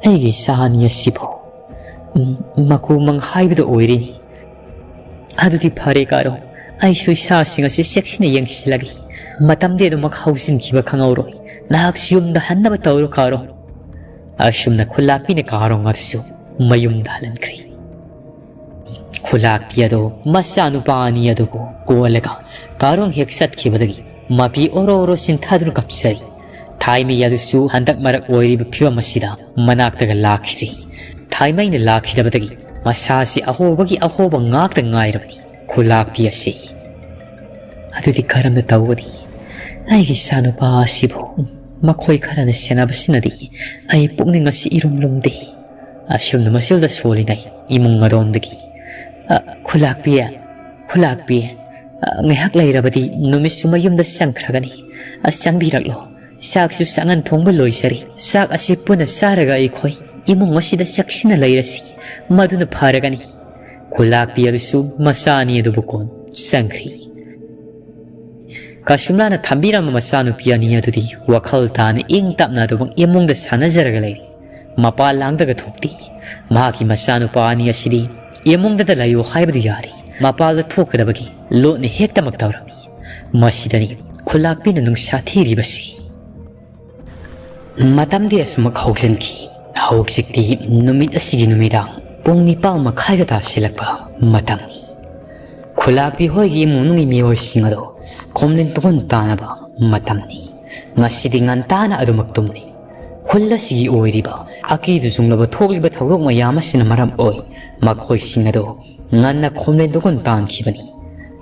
ꯑꯩꯒꯤ ꯏꯆꯥ ꯑꯅꯤ ꯑꯁꯤꯕꯨ, ꯎꯝ, ꯃꯀꯨ ꯃꯪ ꯍꯥꯏꯕꯗꯨ ꯑꯣꯏꯔꯤꯅꯤ꯫ ꯑꯗꯨꯗꯤ ꯐꯔꯦ ꯀꯥꯔꯣ, ꯑꯩꯁꯨ ꯏꯆꯥꯁꯤꯡ ꯑꯁꯤ ꯆꯦꯛꯁꯤꯟꯅ ꯌꯦꯡꯁꯤꯜꯂꯒꯦ꯫ ꯃꯇꯝꯗꯤ ꯑꯗꯨꯃꯛ ꯍꯧꯖꯤꯟꯈꯤꯕ ꯈꯪꯍꯧꯔꯣꯏ꯫ ꯅꯍꯥꯛꯁꯨ ꯌꯨꯝꯗ ꯍꯟꯅꯕ ꯇꯧꯔꯣ ꯀꯥꯔꯣ꯫ ꯑꯁꯨꯝꯅ ꯈꯨꯂꯥꯛꯄꯤꯅ ꯀꯥꯔꯣꯡ ꯑꯗꯨꯁꯨ ꯃꯌꯨꯝꯗ ꯍꯜꯍꯟꯈ꯭ꯔꯦ꯫ ꯈꯨꯂꯥꯛꯄꯤ ꯑꯗꯨ ꯃꯆꯥꯅꯨꯄꯥ ꯑꯅꯤ ꯑꯗꯨꯕꯨ ꯀꯣꯜꯂꯒ ꯀꯥꯔꯣꯡ ꯍꯦꯛ ꯆꯠꯈꯤꯕꯗꯒꯤ ꯃꯄꯤ ꯑꯣꯔꯣ ꯑꯣꯔꯣ ꯆꯤꯟꯊꯗꯨꯅ ꯀꯞꯆꯔꯤ꯫ ꯊꯥꯏꯃꯩ ꯑꯗꯨꯁꯨ ꯍꯟꯗꯛ ꯃꯔꯛ ꯑꯣꯏꯔꯤꯕ ꯐꯤꯕꯝ ꯑꯁꯤꯗ ꯃꯅꯥꯛꯇꯒ ꯂꯥꯛꯈꯤꯗ꯭ꯔꯦ꯫ ꯊꯥꯏꯃꯩꯅ ꯂꯥꯛꯈꯤꯗꯕꯗꯒꯤ ꯃꯁꯥꯁꯤ ꯑꯍꯣꯕꯒꯤ ꯑꯍꯣꯕ ꯉꯥꯛꯇ ꯉꯥꯏꯔꯕꯅꯤ ꯈꯨꯂꯥꯛꯄꯤ ꯑꯁꯤ꯫ ꯑꯗꯨꯗꯤ ꯀꯔꯝꯅ ꯇꯧꯒꯅꯤ? ꯑꯩꯒꯤ ꯏꯆꯥꯅꯨꯄꯥ ꯑꯁꯤꯕꯨ ꯃꯈꯣꯏ ꯈꯔꯅ ꯁꯦꯟꯅꯕꯁꯤꯅꯗꯤ ꯑꯩ ꯄꯨꯛꯅꯤꯡ ꯑꯁꯤ ꯏꯔꯨꯝ ꯂꯨꯝꯗꯦ꯫ ꯑꯁꯨꯝꯅ ꯃꯆꯤꯜꯗ ꯁꯣꯜꯂꯤꯉꯩ ꯏꯃꯨꯡ ꯑꯗꯣꯝꯗꯒꯤ, "ꯑ, ꯈꯨꯂꯥꯛꯄꯤ, ꯈꯨꯂꯥꯛꯄꯤ, ꯑ, ꯉꯥꯏꯍꯥꯛ ꯂꯩꯔꯕꯗꯤ ꯅꯨꯃꯤꯠꯁꯨ ꯃꯌꯨꯝꯗ ꯆꯪꯈ꯭ꯔꯒꯅꯤ꯫ ꯑ, ꯆꯪꯕꯤꯔꯛꯂꯣ꯫ ꯆꯥꯛꯁꯨ ꯆꯥꯉꯟ ꯊꯣꯡꯕ ꯂꯣꯏꯖꯔꯦ꯫ ꯆꯥꯛ ꯑꯁꯤ ꯄꯨꯟꯅ ꯆꯥꯔꯒ ꯑꯩꯈꯣꯏ ꯏꯃꯨꯡ ꯑꯁꯤꯗ ꯆꯦꯛꯁꯤꯟꯅ ꯂꯩꯔꯁꯤ꯫ ꯃꯗꯨꯅ ꯐꯔꯒꯅꯤ꯫" ꯈꯨꯂꯥꯛꯄꯤ ꯑꯗꯨꯁꯨ ꯃꯆꯥ ꯑꯅꯤ ꯑꯗꯨꯕꯨ ꯀꯣꯟ ꯆꯪꯈ꯭ꯔꯤ꯫ ꯀꯁꯨꯝꯂꯥꯅ ꯊꯝꯕꯤꯔꯝꯕ ꯃꯆꯥꯅꯨꯄꯤ ꯑꯅꯤ ꯑꯗꯨꯗꯤ ꯋꯥꯈꯜ ꯇꯥꯅ ꯏꯪ ꯇꯞꯅ ꯑꯗꯨꯃꯛ ꯏꯃꯨꯡꯗ ꯁꯥꯟꯅꯖꯔꯒ ꯂꯩꯔꯤ꯫ ꯃꯄꯥꯜ ꯂꯥꯡꯗꯒ ꯊꯣꯛꯇꯦ꯫ ꯃꯍꯥꯛꯀꯤ ꯃꯆꯥꯅꯨꯄꯥ ꯑꯅꯤ ꯑꯁꯤꯗꯤ ꯏꯃꯨꯡꯗꯇ ꯂꯩꯌꯨ ꯍꯥꯏꯕꯗꯤ ꯌꯥꯔꯤ꯫ ꯃꯄꯥꯜꯗ ꯊꯣꯛꯀꯗꯕꯒꯤ ꯂꯣꯠꯅ ꯍꯦꯛꯇꯃꯛ ꯇꯧꯔꯝꯃꯤ꯫ ꯃꯁꯤꯗꯅꯤ ꯈꯨꯂꯥꯛꯄꯤꯅ ꯅꯨꯡꯁꯥ ꯊꯤꯔꯤꯕꯁꯤ꯫ ꯃꯇꯝꯗꯤ ꯑꯁꯨꯃꯛ ꯍꯧꯖꯤꯟꯈꯤ꯫ ꯍꯧꯖꯤꯛꯇꯤ ꯅꯨꯃꯤꯠ ꯑꯁꯤꯒꯤ ꯅꯨꯃꯤꯗꯥꯡ ꯄꯨꯡ ꯅꯤꯄꯥꯜ ꯃꯈꯥꯏꯒ ꯇꯥꯁꯤꯜꯂꯛꯄ ꯃꯇꯝꯅꯤ꯫ ꯈꯨꯂꯥꯛꯄꯤ ꯍꯣꯏꯒꯤ ꯏꯃꯨꯡ ꯃꯅꯨꯡꯒꯤ ꯃꯤꯑꯣꯏꯁꯤꯡ ꯑꯗꯣ ꯈꯣꯝꯂꯦꯟ ꯇꯨꯈꯣꯟ ꯇꯥꯅꯕ ꯃꯇꯝꯅꯤ꯫ ꯉꯁꯤꯗꯤ ꯉꯟꯇꯥꯅ ꯑꯗꯨꯃꯛ ꯇꯨꯝꯂꯤ꯫ ꯈꯨꯜ ꯑꯁꯤꯒꯤ ꯑꯣꯏꯔꯤꯕ ꯑꯀꯤꯗꯨ ꯆꯨꯡꯂꯕ ꯊꯣꯛꯂꯤꯕ ꯊꯧꯗꯣꯛ ꯃꯌꯥꯝ ꯑꯁꯤꯅ ꯃꯔꯝ ꯑꯣꯏ ꯃꯈꯣꯏꯁꯤꯡ ꯑꯗꯣ ꯉꯟꯅ ꯈꯣꯝꯂꯦꯟ ꯇꯨꯈꯣꯟ ꯇꯥꯟꯈꯤꯕꯅꯤ꯫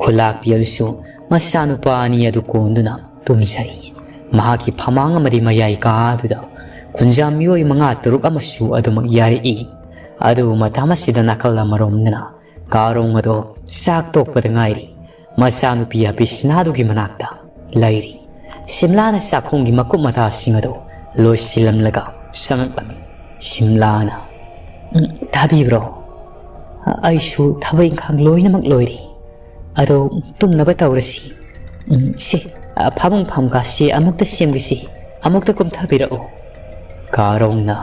ꯈꯨꯂꯥꯛꯄꯤ ꯑꯗꯨꯁꯨ ꯃꯆꯥꯅꯨꯄꯥ ꯑꯅꯤ ꯑꯗꯨ ꯀꯣꯟꯗꯨꯅ ꯇꯨꯝꯖꯔꯤ꯫ ꯃꯍꯥꯛꯀꯤ ꯐꯃꯥꯡ ꯑꯃꯗꯤ ꯃꯌꯥꯏ ꯀꯥ ꯑꯗꯨꯗ ꯈꯨꯟꯖꯥ ꯃꯤꯑꯣꯏ ꯃꯉꯥ ꯇꯔꯨꯛ ꯑꯃꯁꯨ ꯑꯗꯨꯃꯛ ꯌꯥꯔꯛꯏ꯫ ꯑꯗꯨꯕꯨ ꯃꯇꯝ ꯑꯁꯤꯗ ꯅꯥꯀꯜ ꯑꯃꯔꯣꯝꯗꯅ ꯀꯥꯔꯣꯡ ꯑꯗꯣ ꯆꯥꯛ ꯇꯣꯛꯄꯗ ꯉꯥꯏꯔꯤ ꯃꯆꯥꯅꯨꯄꯤ ꯍꯥꯄꯤꯁꯅꯥꯗꯨꯒꯤ ꯃꯅꯥꯛꯇ ꯂꯩꯔꯤ꯫ ꯁꯤꯝꯂꯥꯅ ꯆꯥꯛꯈꯨꯝꯒꯤ ꯃꯀꯨꯞ ꯃꯇꯥꯁꯤꯡ ꯑꯗꯨ ꯂꯣꯏꯁꯤꯜꯂꯝꯂꯒ ꯆꯪꯉꯛꯂꯝꯃꯤ꯫ ꯁꯤꯝꯂꯥꯅ, "ꯎꯝ, ꯇꯥꯕꯤꯕ꯭ꯔꯣ? ꯑꯩꯁꯨ ꯊꯕꯛ ꯏꯪꯈꯥꯡ ꯂꯣꯏꯅꯃꯛ ꯂꯣꯏꯔꯦ꯫ ꯑꯗꯣ ꯇꯨꯝꯅꯕ ꯇꯧꯔꯁꯤ꯫ ꯎꯝ, ꯁꯦ, ꯐꯃꯨꯡ ꯐꯝꯀꯥꯁꯦ ꯑꯃꯨꯛꯇ ꯁꯦꯝꯒꯦꯁꯤ꯫ ꯑꯃꯨꯛꯇ ꯀꯨꯝꯊꯕꯤꯔꯛꯎ꯫" ꯀꯥꯔꯣꯡꯅ,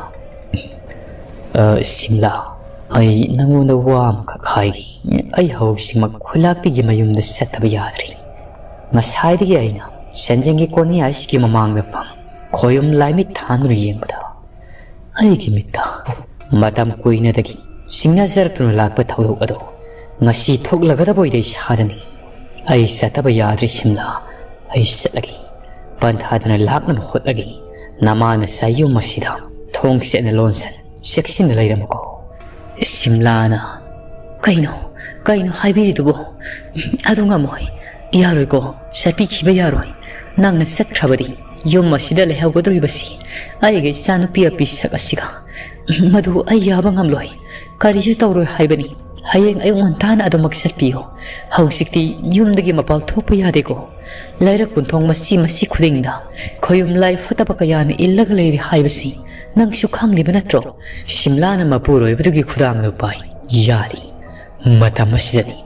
"ꯑ, ꯁꯤꯝꯂꯥ, ꯑꯩ ꯅꯪꯉꯣꯟꯗ ꯋꯥ ꯑꯃꯈꯛ ꯍꯥꯏꯒꯦ꯫ ꯑꯩ ꯍꯧꯖꯤꯛꯃꯛ ꯈꯨꯂꯥꯛꯄꯤꯒꯤ ꯃꯌꯨꯝꯗ ꯆꯠꯇꯕ ꯌꯥꯗ꯭ꯔꯤ꯫ ꯉꯁꯥꯏꯗꯒꯤ ꯑꯩꯅ ꯆꯟꯖꯤꯡꯒꯤ ꯀꯣꯟꯌꯥꯏꯁꯤꯒꯤ ꯃꯃꯥꯡꯗ ꯐꯝ ꯈꯣꯌꯨꯝ ꯂꯥꯏꯃꯤꯠ ꯊꯥꯟꯗꯨꯅ ꯌꯦꯡꯕꯗ ꯑꯩꯒꯤ ꯃꯤꯠꯇ ꯃꯇꯝ ꯀꯨꯏꯅꯗꯒꯤ ꯆꯤꯡꯅꯖꯔꯛꯇꯨꯅ ꯂꯥꯛꯄ ꯊꯧꯗꯣꯛ ꯑꯗꯣ ꯉꯁꯤ ꯊꯣꯛꯂꯒꯗꯕ ꯑꯣꯏꯗ ꯏꯁꯥꯗꯅꯤ꯫ ꯑꯩ ꯆꯠꯇꯕ ꯌꯥꯗ꯭ꯔꯦ ꯁꯤꯝꯂꯥ꯫ ꯑꯩ ꯆꯠꯂꯒꯦ꯫ ꯄꯟꯊꯥꯗꯅ ꯂꯥꯛꯅꯕ ꯍꯣꯠꯅꯒꯦ꯫ ꯅꯃꯥꯅ ꯆꯥꯌꯨꯝ ꯑꯁꯤꯗ ꯊꯣꯡ ꯆꯦꯠꯅ ꯂꯣꯟꯁꯟ ꯆꯦꯛꯁꯤꯟꯅ ꯂꯩꯔꯝꯃꯨꯀꯣ꯫" ꯁꯤꯝꯂꯥꯅ, "ꯀꯩꯅꯣ, ꯀꯩꯅꯣ ꯍꯥꯏꯕꯤꯔꯤꯗꯨꯕꯣ? ꯑꯗꯨ ꯉꯝꯃꯣꯏ, ꯌꯥꯔꯣꯏꯀꯣ, ꯆꯠꯄꯤꯈꯤꯕ ꯌꯥꯔꯣꯏ꯫ ꯅꯪꯅ ꯆꯠꯈ꯭ꯔꯕꯗꯤ ꯌꯨꯝ ꯑꯁꯤꯗ ꯂꯩꯍꯧꯒꯗꯧꯔꯤꯕꯁꯤ ꯑꯩꯒ ꯏꯆꯥꯅꯨꯄꯤ ꯑꯄꯤꯁꯛ ꯑꯁꯤꯒ꯫ ꯃꯗꯨ ꯑꯩ ꯌꯥꯕ ꯉꯝꯂꯣꯏ꯫ ꯀꯔꯤꯁꯨ ꯇꯧꯔꯣꯏ ꯍꯥꯏꯕꯅꯤ꯫ ꯍꯌꯦꯡ ꯑꯌꯨꯛ ꯉꯟꯇꯥꯅ ꯑꯗꯨꯃꯛ ꯆꯠꯄꯤꯌꯨ꯫ ꯍꯧꯖꯤꯛꯇꯤ ꯌꯨꯝꯗꯒꯤ ꯃꯄꯥꯜ ꯊꯣꯛꯄ ꯌꯥꯗꯦꯀꯣ꯫ ꯂꯩꯔꯛ ꯀꯨꯟꯊꯣꯡ ꯃꯁꯤ ꯃꯁꯤ ꯈꯨꯗꯤꯡꯗ ꯈꯣꯌꯨꯝ ꯂꯥꯏ ꯐꯠꯇꯕ ꯀꯌꯥꯅ ꯏꯜꯂꯒ ꯂꯩꯔꯤ ꯍꯥꯏꯕꯁꯤ ꯅꯪꯁꯨ ꯈꯪꯂꯤꯕ ꯅꯠꯇ꯭ꯔꯣ?" ꯁꯤꯝꯂꯥꯅ ꯃꯄꯨꯔꯣꯏꯕꯗꯨꯒꯤ ꯈꯨꯗꯥꯡ ꯑꯗꯨ ꯄꯥꯏ ꯌꯥꯔꯤ꯫ ꯃꯇꯝ ꯑꯁꯤꯗꯅꯤ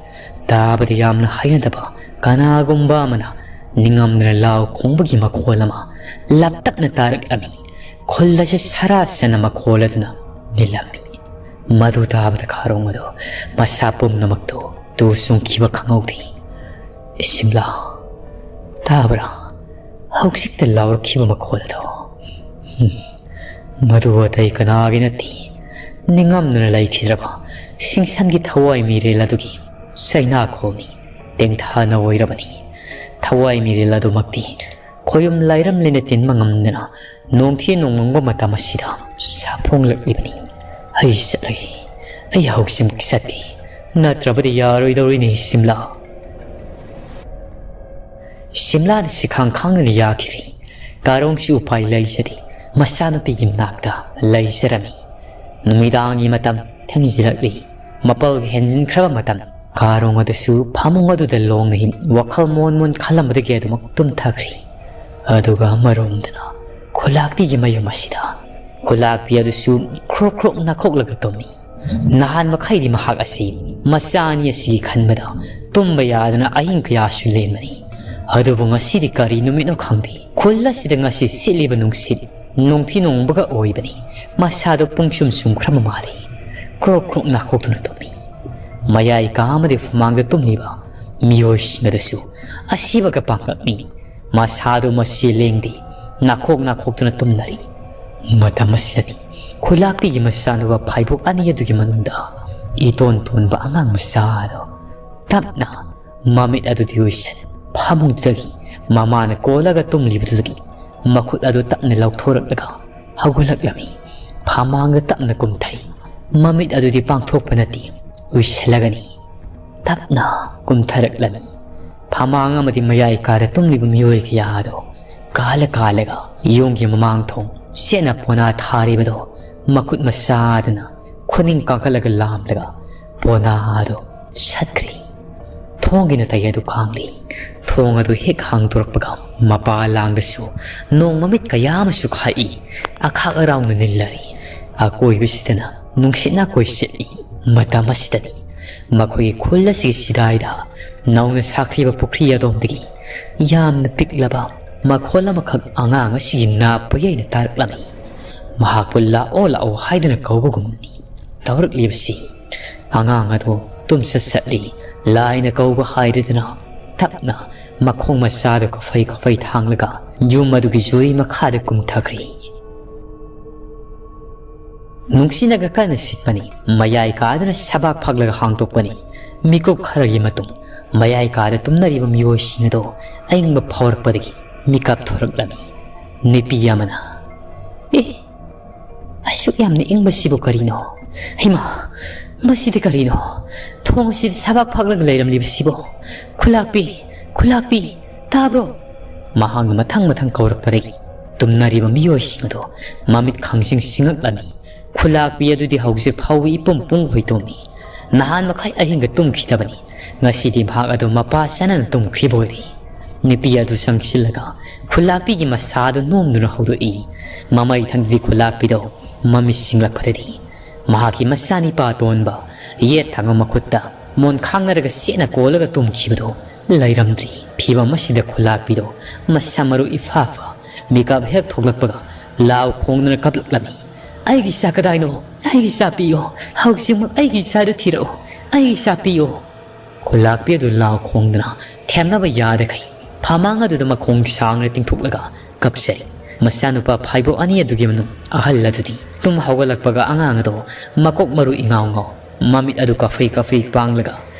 ꯇꯥꯕꯗ ꯌꯥꯝꯅ ꯍꯩꯅꯗꯕ ꯀꯅꯥꯒꯨꯝꯕ ꯑꯃꯅ ꯅꯤꯡꯉꯝꯗꯅ ꯂꯥꯎ ꯈꯣꯡꯕꯒꯤ ꯃꯈꯣꯜ ꯑꯃ ꯂꯥꯞꯇꯛꯅ ꯇꯥꯔꯛꯂꯝꯃꯤ꯫ ꯈꯨꯜ ꯑꯁꯤ ꯁꯔꯥ ꯁꯟꯅ ꯃꯈꯣꯜ ꯑꯗꯨꯅ ꯅꯤꯜꯂꯝꯃꯤ꯫ ꯃꯗꯨ ꯇꯥꯕꯗ ꯀꯥꯔꯣꯡ ꯑꯗꯨ ꯃꯁꯥ ꯄꯨꯝꯅꯃꯛꯇꯨ ꯇꯨ ꯆꯨꯡꯈꯤꯕ ꯈꯪꯍꯧꯗꯦ꯫ "ꯁꯤꯝꯂꯥ, ꯇꯥꯕ꯭ꯔꯥ? ꯍꯧꯖꯤꯛꯇ ꯂꯥꯎꯔꯛꯈꯤꯕ ꯃꯈꯣꯜ ꯑꯗꯣ꯫ ꯎꯝ, ꯃꯗꯨ ꯑꯇꯩ ꯀꯅꯥꯒꯤ ꯅꯠꯇꯦ, ꯅꯤꯡꯉꯝꯗꯨꯅ ꯂꯩꯈꯤꯗ꯭ꯔꯕ ꯁꯤꯡꯁꯟꯒꯤ ꯊꯋꯥꯏ ꯃꯤꯔꯦꯜ ꯑꯗꯨꯒꯤ ꯆꯩꯅꯥꯈꯣꯜꯅꯤ꯫ ꯇꯦꯡꯊꯥꯅ ꯑꯣꯏꯔꯕꯅꯤ꯫ ꯊꯋꯥꯏ ꯃꯤꯔꯦꯜ ꯑꯗꯨꯃꯛꯇꯤ ꯈꯣꯌꯨꯝ ꯂꯥꯏꯔꯝ ꯂꯩꯅ ꯇꯤꯟꯕ ꯉꯝꯗꯅ ꯅꯣꯡꯊꯤ ꯅꯣꯡꯃꯪꯕ ꯃꯇꯝ ꯑꯁꯤꯗ ꯁꯥꯐꯣꯡꯂꯛꯂꯤꯕꯅꯤ꯫ ꯑꯩ ꯆꯠꯂꯒꯦ꯫ ꯑꯩ ꯍꯧꯖꯤꯛꯃꯛ ꯆꯠꯀꯦ꯫ ꯅꯠꯇ꯭ꯔꯕꯗꯤ ꯌꯥꯔꯣꯏꯗꯧꯔꯤꯅꯦ ꯁꯤꯝꯂꯥ꯫ ꯁꯤꯝꯂꯥꯗ ꯁꯤꯈꯥꯡ ꯈꯥꯡꯗꯨꯅ ꯌꯥꯈꯤꯔꯦ꯫ ꯀꯥꯔꯣꯡꯁꯨ ꯎꯄꯥꯏ ꯂꯩꯖꯗꯦ꯫ ꯃꯆꯥꯅꯨꯄꯤꯒꯤ ꯃꯅꯥꯛꯇ ꯂꯩꯖꯔꯝꯃꯤ꯫ ꯅꯨꯃꯤꯗꯥꯡꯒꯤ ꯃꯇꯝ ꯊꯦꯡꯖꯤꯜꯂꯛꯂꯤ꯫ ꯃꯄꯜꯒ ꯍꯦꯟꯖꯤꯟꯈ꯭ꯔꯕ ꯃꯇꯝ꯫ ꯀꯥꯔꯣꯡ ꯑꯗꯨꯁꯨ ꯐꯃꯨꯡ ꯑꯗꯨꯗ ꯂꯣꯡꯅ ꯍꯤꯞ-, ꯋꯥꯈꯜ ꯃꯣꯟ ꯃꯣꯟ ꯈꯜꯂꯝꯕꯗꯒꯤ ꯑꯗꯨꯃꯛ ꯇꯨꯝꯊꯈ꯭ꯔꯦ꯫ ꯑꯗꯨꯒ ꯑꯃꯔꯣꯝꯗꯅ ꯈꯨꯂꯥꯛꯄꯤꯒꯤ ꯃꯌꯨꯝ ꯑꯁꯤꯗ ꯈꯨꯂꯥꯛꯄꯤ ꯑꯗꯨꯁꯨ ꯈ꯭ꯔꯣꯛ ꯈ꯭ꯔꯣꯛ ꯅꯥꯈꯣꯛꯂꯒ ꯇꯨꯝꯃꯤ꯫ ꯅꯍꯥꯟ ꯃꯈꯩꯗꯤ ꯃꯍꯥꯛ ꯑꯁꯤ ꯃꯆꯥ ꯑꯅꯤ ꯑꯁꯤꯒꯤ ꯈꯟꯕꯗ ꯇꯨꯝꯕ ꯌꯥꯗꯅ ꯑꯍꯤꯡ ꯀꯌꯥꯁꯨ ꯂꯦꯟꯕꯅꯤ꯫ ꯑꯗꯨꯕꯨ ꯉꯁꯤꯗꯤ ꯀꯔꯤ ꯅꯨꯃꯤꯠꯅꯣ ꯈꯪꯗꯦ, ꯈꯨꯜ ꯑꯁꯤꯗ ꯉꯁꯤ ꯁꯤꯠꯂꯤꯕ ꯅꯨꯡꯁꯤꯠ ꯅꯣꯡꯊꯤ ꯅꯣꯡꯕꯒ ꯑꯣꯏꯕꯅꯤ꯫ ꯃꯁꯥꯗꯣ ꯄꯨꯡꯁꯨꯝ ꯁꯨꯝꯈ꯭ꯔꯕ ꯃꯥꯜꯂꯤ꯫ ꯀ꯭ꯔꯣꯛ ꯀ꯭ꯔꯣꯛ ꯅꯥꯈꯣꯛꯇꯨꯅ ꯇꯨꯝꯃꯤ꯫ ꯃꯌꯥꯏ ꯀꯥ ꯑꯃꯗꯤ ꯐꯃꯥꯡꯗ ꯇꯨꯝꯂꯤꯕ ꯃꯤꯑꯣꯏꯁꯤꯡ ꯑꯗꯨꯁꯨ ꯑꯁꯤꯕꯒ ꯄꯥꯡꯒꯛꯅꯤ꯫ ꯃꯁꯥꯗꯨ ꯃꯁꯤ ꯂꯦꯡꯗꯦ, ꯅꯥꯈꯣꯛ ꯅꯥꯈꯣꯛꯇꯨꯅ ꯇꯨꯝꯅꯔꯤ꯫ ꯃꯇꯝ ꯑꯁꯤꯗꯗꯤ ꯈꯨꯂꯥꯛꯄꯤꯒꯤ ꯃꯆꯥꯅꯨꯄꯥ ꯐꯥꯏꯕꯣꯛ ꯑꯅꯤ ꯑꯗꯨꯒꯤ ꯃꯅꯨꯡꯗ ꯏꯇꯣꯟ ꯇꯣꯟꯕ ꯑꯉꯥꯡ ꯃꯆꯥ ꯑꯗꯣ ꯇꯞꯅ ꯃꯃꯤꯠ ꯑꯗꯨꯗꯤ ꯎꯏꯁꯟ ꯐꯃꯨꯡꯗꯨꯗꯒꯤ ꯃꯃꯥꯅ ꯀꯣꯜꯂꯒ ꯇꯨꯝꯂꯤꯕꯗꯨꯗꯒꯤ ꯃꯈꯨꯠ ꯑꯗꯨ ꯇꯞꯅ ꯂꯧꯊꯣꯔꯛꯂꯒ ꯍꯧꯒꯠꯂꯛꯂꯝꯃꯤ꯫ ꯐꯃꯥꯡꯗ ꯇꯞꯅ ꯀꯨꯝꯊꯩ꯫ ꯃꯃꯤꯠ ꯑꯗꯨꯗꯤ ꯄꯥꯡꯊꯣꯛꯄ ꯅꯠꯇꯦ, ꯎꯏꯁꯜꯂꯒꯅꯤ꯫ ꯇꯞꯅ ꯀꯨꯝꯊꯔꯛꯂꯝꯃꯤ꯫ ꯐꯃꯥꯡ ꯑꯃꯗꯤ ꯃꯌꯥꯏ ꯀꯥꯗ ꯇꯨꯝꯂꯤꯕ ꯃꯤꯑꯣꯏ ꯀꯌꯥ ꯑꯗꯣ ꯀꯥꯜꯂ ꯀꯥꯜꯂꯒ ꯌꯨꯝꯒꯤ ꯃꯃꯥꯡ ꯊꯣꯡ ꯆꯦꯠꯅ ꯄꯣꯅꯥ ꯊꯥꯔꯤꯕꯗꯣ ꯃꯈꯨꯠ ꯃꯆꯥ ꯑꯗꯨꯅ ꯈꯨꯅꯤꯡ ꯀꯥꯡꯈꯠꯂꯒ ꯂꯥꯝꯂꯒ ꯄꯣꯅꯥ ꯑꯗꯨ ꯁꯠꯈ꯭ꯔꯦ꯫ ꯊꯣꯡꯒꯤ ꯅꯥꯇꯩ ꯑꯗꯨ ꯈꯥꯡꯂꯤ꯫ ꯊꯣꯡ ꯑꯗꯨ ꯍꯦꯛ ꯍꯥꯡꯗꯣꯔꯛꯄꯒ ꯃꯄꯥ ꯂꯥꯡꯗꯁꯨ ꯅꯣꯡ ꯃꯃꯤꯠ ꯀꯌꯥ ꯑꯃꯁꯨ ꯈꯥꯛꯏ꯫ ꯑꯈꯥꯛ ꯑꯔꯥꯎꯅ ꯅꯤꯜꯂꯔꯤ꯫ ꯑꯀꯣꯏꯕꯁꯤꯗꯅ ꯅꯨꯡꯁꯤꯠꯅ ꯀꯣꯏꯁꯤꯠꯂꯤ꯫ ꯃꯇꯝ ꯑꯁꯤꯗꯅꯤ ꯃꯈꯣꯏꯒꯤ ꯈꯨꯜ ꯑꯁꯤꯒꯤ ꯁꯤꯗꯥꯏꯗ ꯅꯧꯅ ꯁꯥꯈ꯭ꯔꯤꯕ ꯄꯨꯈ꯭ꯔꯤ ꯑꯗꯣꯝꯗꯒꯤ ꯌꯥꯝꯅ ꯄꯤꯛꯂꯕ ꯃꯈꯣꯜ ꯑꯃꯈꯛ ꯑꯉꯥꯡ ꯑꯁꯤꯒꯤ ꯅꯥꯞ ꯄꯨꯌꯩꯅ ꯇꯥꯔꯛꯂꯝꯃꯤ꯫ ꯃꯍꯥꯛꯄꯨ "ꯂꯥꯛꯑꯣ, ꯂꯥꯛꯑꯣ" ꯍꯥꯏꯗꯨꯅ ꯀꯧꯕꯒꯨꯝꯅꯤ ꯇꯧꯔꯛꯂꯤꯕꯁꯤ꯫ ꯑꯉꯥꯡ ꯑꯗꯨ ꯇꯨꯝꯆꯠ ꯆꯠꯂꯤ꯫ ꯂꯥꯏꯅ ꯀꯧꯕ ꯍꯥꯏꯔꯗꯅ ꯇꯞꯅ ꯃꯈꯣꯡ ꯃꯆꯥꯗꯨ ꯀꯐꯩ ꯀꯐꯩ ꯊꯥꯡꯂꯒ ꯌꯨꯝ ꯑꯗꯨꯒꯤ ꯖꯨꯔꯤ ꯃꯈꯥꯗ ꯀꯨꯝꯊꯈ꯭ꯔꯦ꯫ ꯅꯨꯡꯁꯤꯠꯅꯒ ꯀꯟꯅ ꯁꯤꯠꯄꯅꯤ꯫ ꯃꯌꯥꯏ ꯀꯥꯗꯨꯅ ꯁꯕꯥꯛ ꯐꯛꯂꯒ ꯍꯥꯡꯗꯣꯛꯄꯅꯤ꯫ ꯃꯤꯀꯨꯞ ꯈꯔꯒꯤ ꯃꯇꯨꯡ ꯃꯌꯥꯏ ꯀꯥꯗ ꯇꯨꯝꯅꯔꯤꯕ ꯃꯤꯑꯣꯏꯁꯤꯡ ꯑꯗꯣ ꯑꯏꯪꯕ ꯐꯥꯎꯔꯛꯄꯗꯒꯤ ꯃꯤꯀꯞ ꯊꯣꯔꯛꯂꯝꯃꯤ꯫ ꯅꯨꯄꯤ ꯑꯃꯅ, "ꯑꯦ, ꯑꯁꯨꯛ ꯌꯥꯝꯅ ꯏꯪꯕꯁꯤꯕꯨ ꯀꯔꯤꯅꯣ? ꯍꯩꯃꯥ, ꯃꯁꯤꯗꯤ ꯀꯔꯤꯅꯣ? ꯊꯣꯡ ꯑꯁꯤꯗ ꯁꯕꯥꯛ ꯐꯛꯂꯒ ꯂꯩꯔꯝꯂꯤꯕꯁꯤꯕꯨ? ꯈꯨꯂꯥꯛꯄꯤ, ꯈꯨꯂꯥꯛꯄꯤ, ꯇꯥꯕ꯭ꯔꯣ?" ꯃꯍꯥꯛꯅ ꯃꯊꯪ ꯃꯊꯪ ꯀꯧꯔꯛꯄꯗꯒꯤ ꯇꯨꯝꯅꯔꯤꯕ ꯃꯤꯑꯣꯏꯁꯤꯡ ꯑꯗꯣ ꯃꯃꯤꯠ ꯈꯪꯁꯤꯡ ꯁꯤꯡꯉꯛꯂꯝꯃꯤ꯫ ꯈꯨꯂꯥꯛꯄꯤ ꯑꯗꯨꯗꯤ ꯍꯧꯖꯤꯛ ꯐꯥꯎꯕ ꯏꯄꯨꯝ ꯄꯨꯡ ꯍꯣꯏ ꯇꯨꯝꯃꯤ꯫ ꯅꯍꯥꯟ ꯃꯈꯥꯏ ꯑꯍꯤꯡꯗ ꯇꯨꯝꯈꯤꯗꯕꯅꯤ꯫ ꯉꯁꯤꯗꯤ ꯃꯍꯥꯛ ꯑꯗꯨ ꯃꯄꯥ ꯆꯥꯅꯅ ꯇꯨꯝꯈ꯭ꯔꯤꯕ ꯑꯣꯏꯔꯦ꯫ ꯅꯨꯄꯤ ꯑꯗꯨ ꯆꯪꯁꯤꯜꯂꯒ ꯈꯨꯂꯥꯛꯄꯤꯒꯤ ꯃꯁꯥꯗꯨ ꯅꯣꯝꯗꯨꯅ ꯍꯧꯗꯣꯛꯏ꯫ ꯃꯃꯩ ꯊꯪꯗꯗꯤ ꯈꯨꯂꯥꯛꯄꯤꯗꯣ ꯃꯃꯤꯠ ꯁꯤꯡꯂꯛꯄꯗꯗꯤ ꯃꯍꯥꯛꯀꯤ ꯃꯆꯥꯅꯤꯄꯥ ꯑꯇꯣꯟꯕ ꯌꯦꯠ ꯊꯪꯕ ꯃꯈꯨꯠꯇ ꯃꯣꯟ ꯈꯥꯡꯅꯔꯒ ꯆꯦꯠꯅ ꯀꯣꯜꯂꯒ ꯇꯨꯝꯈꯤꯕꯗꯣ ꯂꯩꯔꯝꯗ꯭ꯔꯤ꯫ ꯐꯤꯕꯝ ꯑꯁꯤꯗ ꯈꯨꯂꯥꯛꯄꯤꯗꯣ ꯃꯁꯥ ꯃꯔꯨ ꯏꯐꯥ ꯐꯥ ꯃꯤꯀꯞ ꯍꯦꯛ ꯊꯣꯛꯂꯛꯄꯒ ꯂꯥꯎ ꯈꯣꯡꯗꯨꯅ ꯀꯞꯂꯛꯂꯝꯃꯤ꯫ "ꯑꯩꯒꯤ ꯏꯆꯥ ꯀꯗꯥꯏꯅꯣ? ꯑꯩꯒꯤ ꯏꯆꯥ ꯄꯤꯌꯣ꯫ ꯍꯧꯖꯤꯛꯃꯛ ꯑꯩꯒꯤ ꯏꯆꯥꯗꯨ ꯊꯤꯔꯛꯎ꯫ ꯑꯩꯒꯤ ꯏꯆꯥ ꯄꯤꯌꯣ!" ꯈꯨꯂꯥꯛꯄꯤ ꯑꯗꯨ ꯂꯥꯎ ꯈꯣꯡꯗꯨꯅ ꯊꯦꯝꯅꯕ ꯌꯥꯗꯈꯩ ꯐꯃꯥꯡ ꯑꯗꯨꯗ ꯃꯈꯣꯡ ꯁꯥꯡꯅ ꯇꯤꯡꯊꯣꯛꯂꯒ ꯀꯞꯆꯔꯤ꯫ ꯃꯆꯥꯅꯨꯄꯥ ꯐꯥꯏꯕꯣꯛ ꯑꯅꯤ ꯑꯗꯨꯒꯤ ꯃꯅꯨꯡ ꯑꯍꯜ ꯑꯗꯨꯗꯤ ꯇꯨꯝ ꯍꯧꯒꯠꯂꯛꯄꯒ ꯑꯉꯥꯡ ꯑꯗꯣ ꯃꯀꯣꯛ ꯃꯔꯨ ꯏꯉꯥꯎ ꯉꯥꯎ, ꯃꯃꯤꯠ ꯑꯗꯨ ꯀꯥꯐꯩ ꯀꯥꯐꯩ ꯄꯥꯡꯂꯒ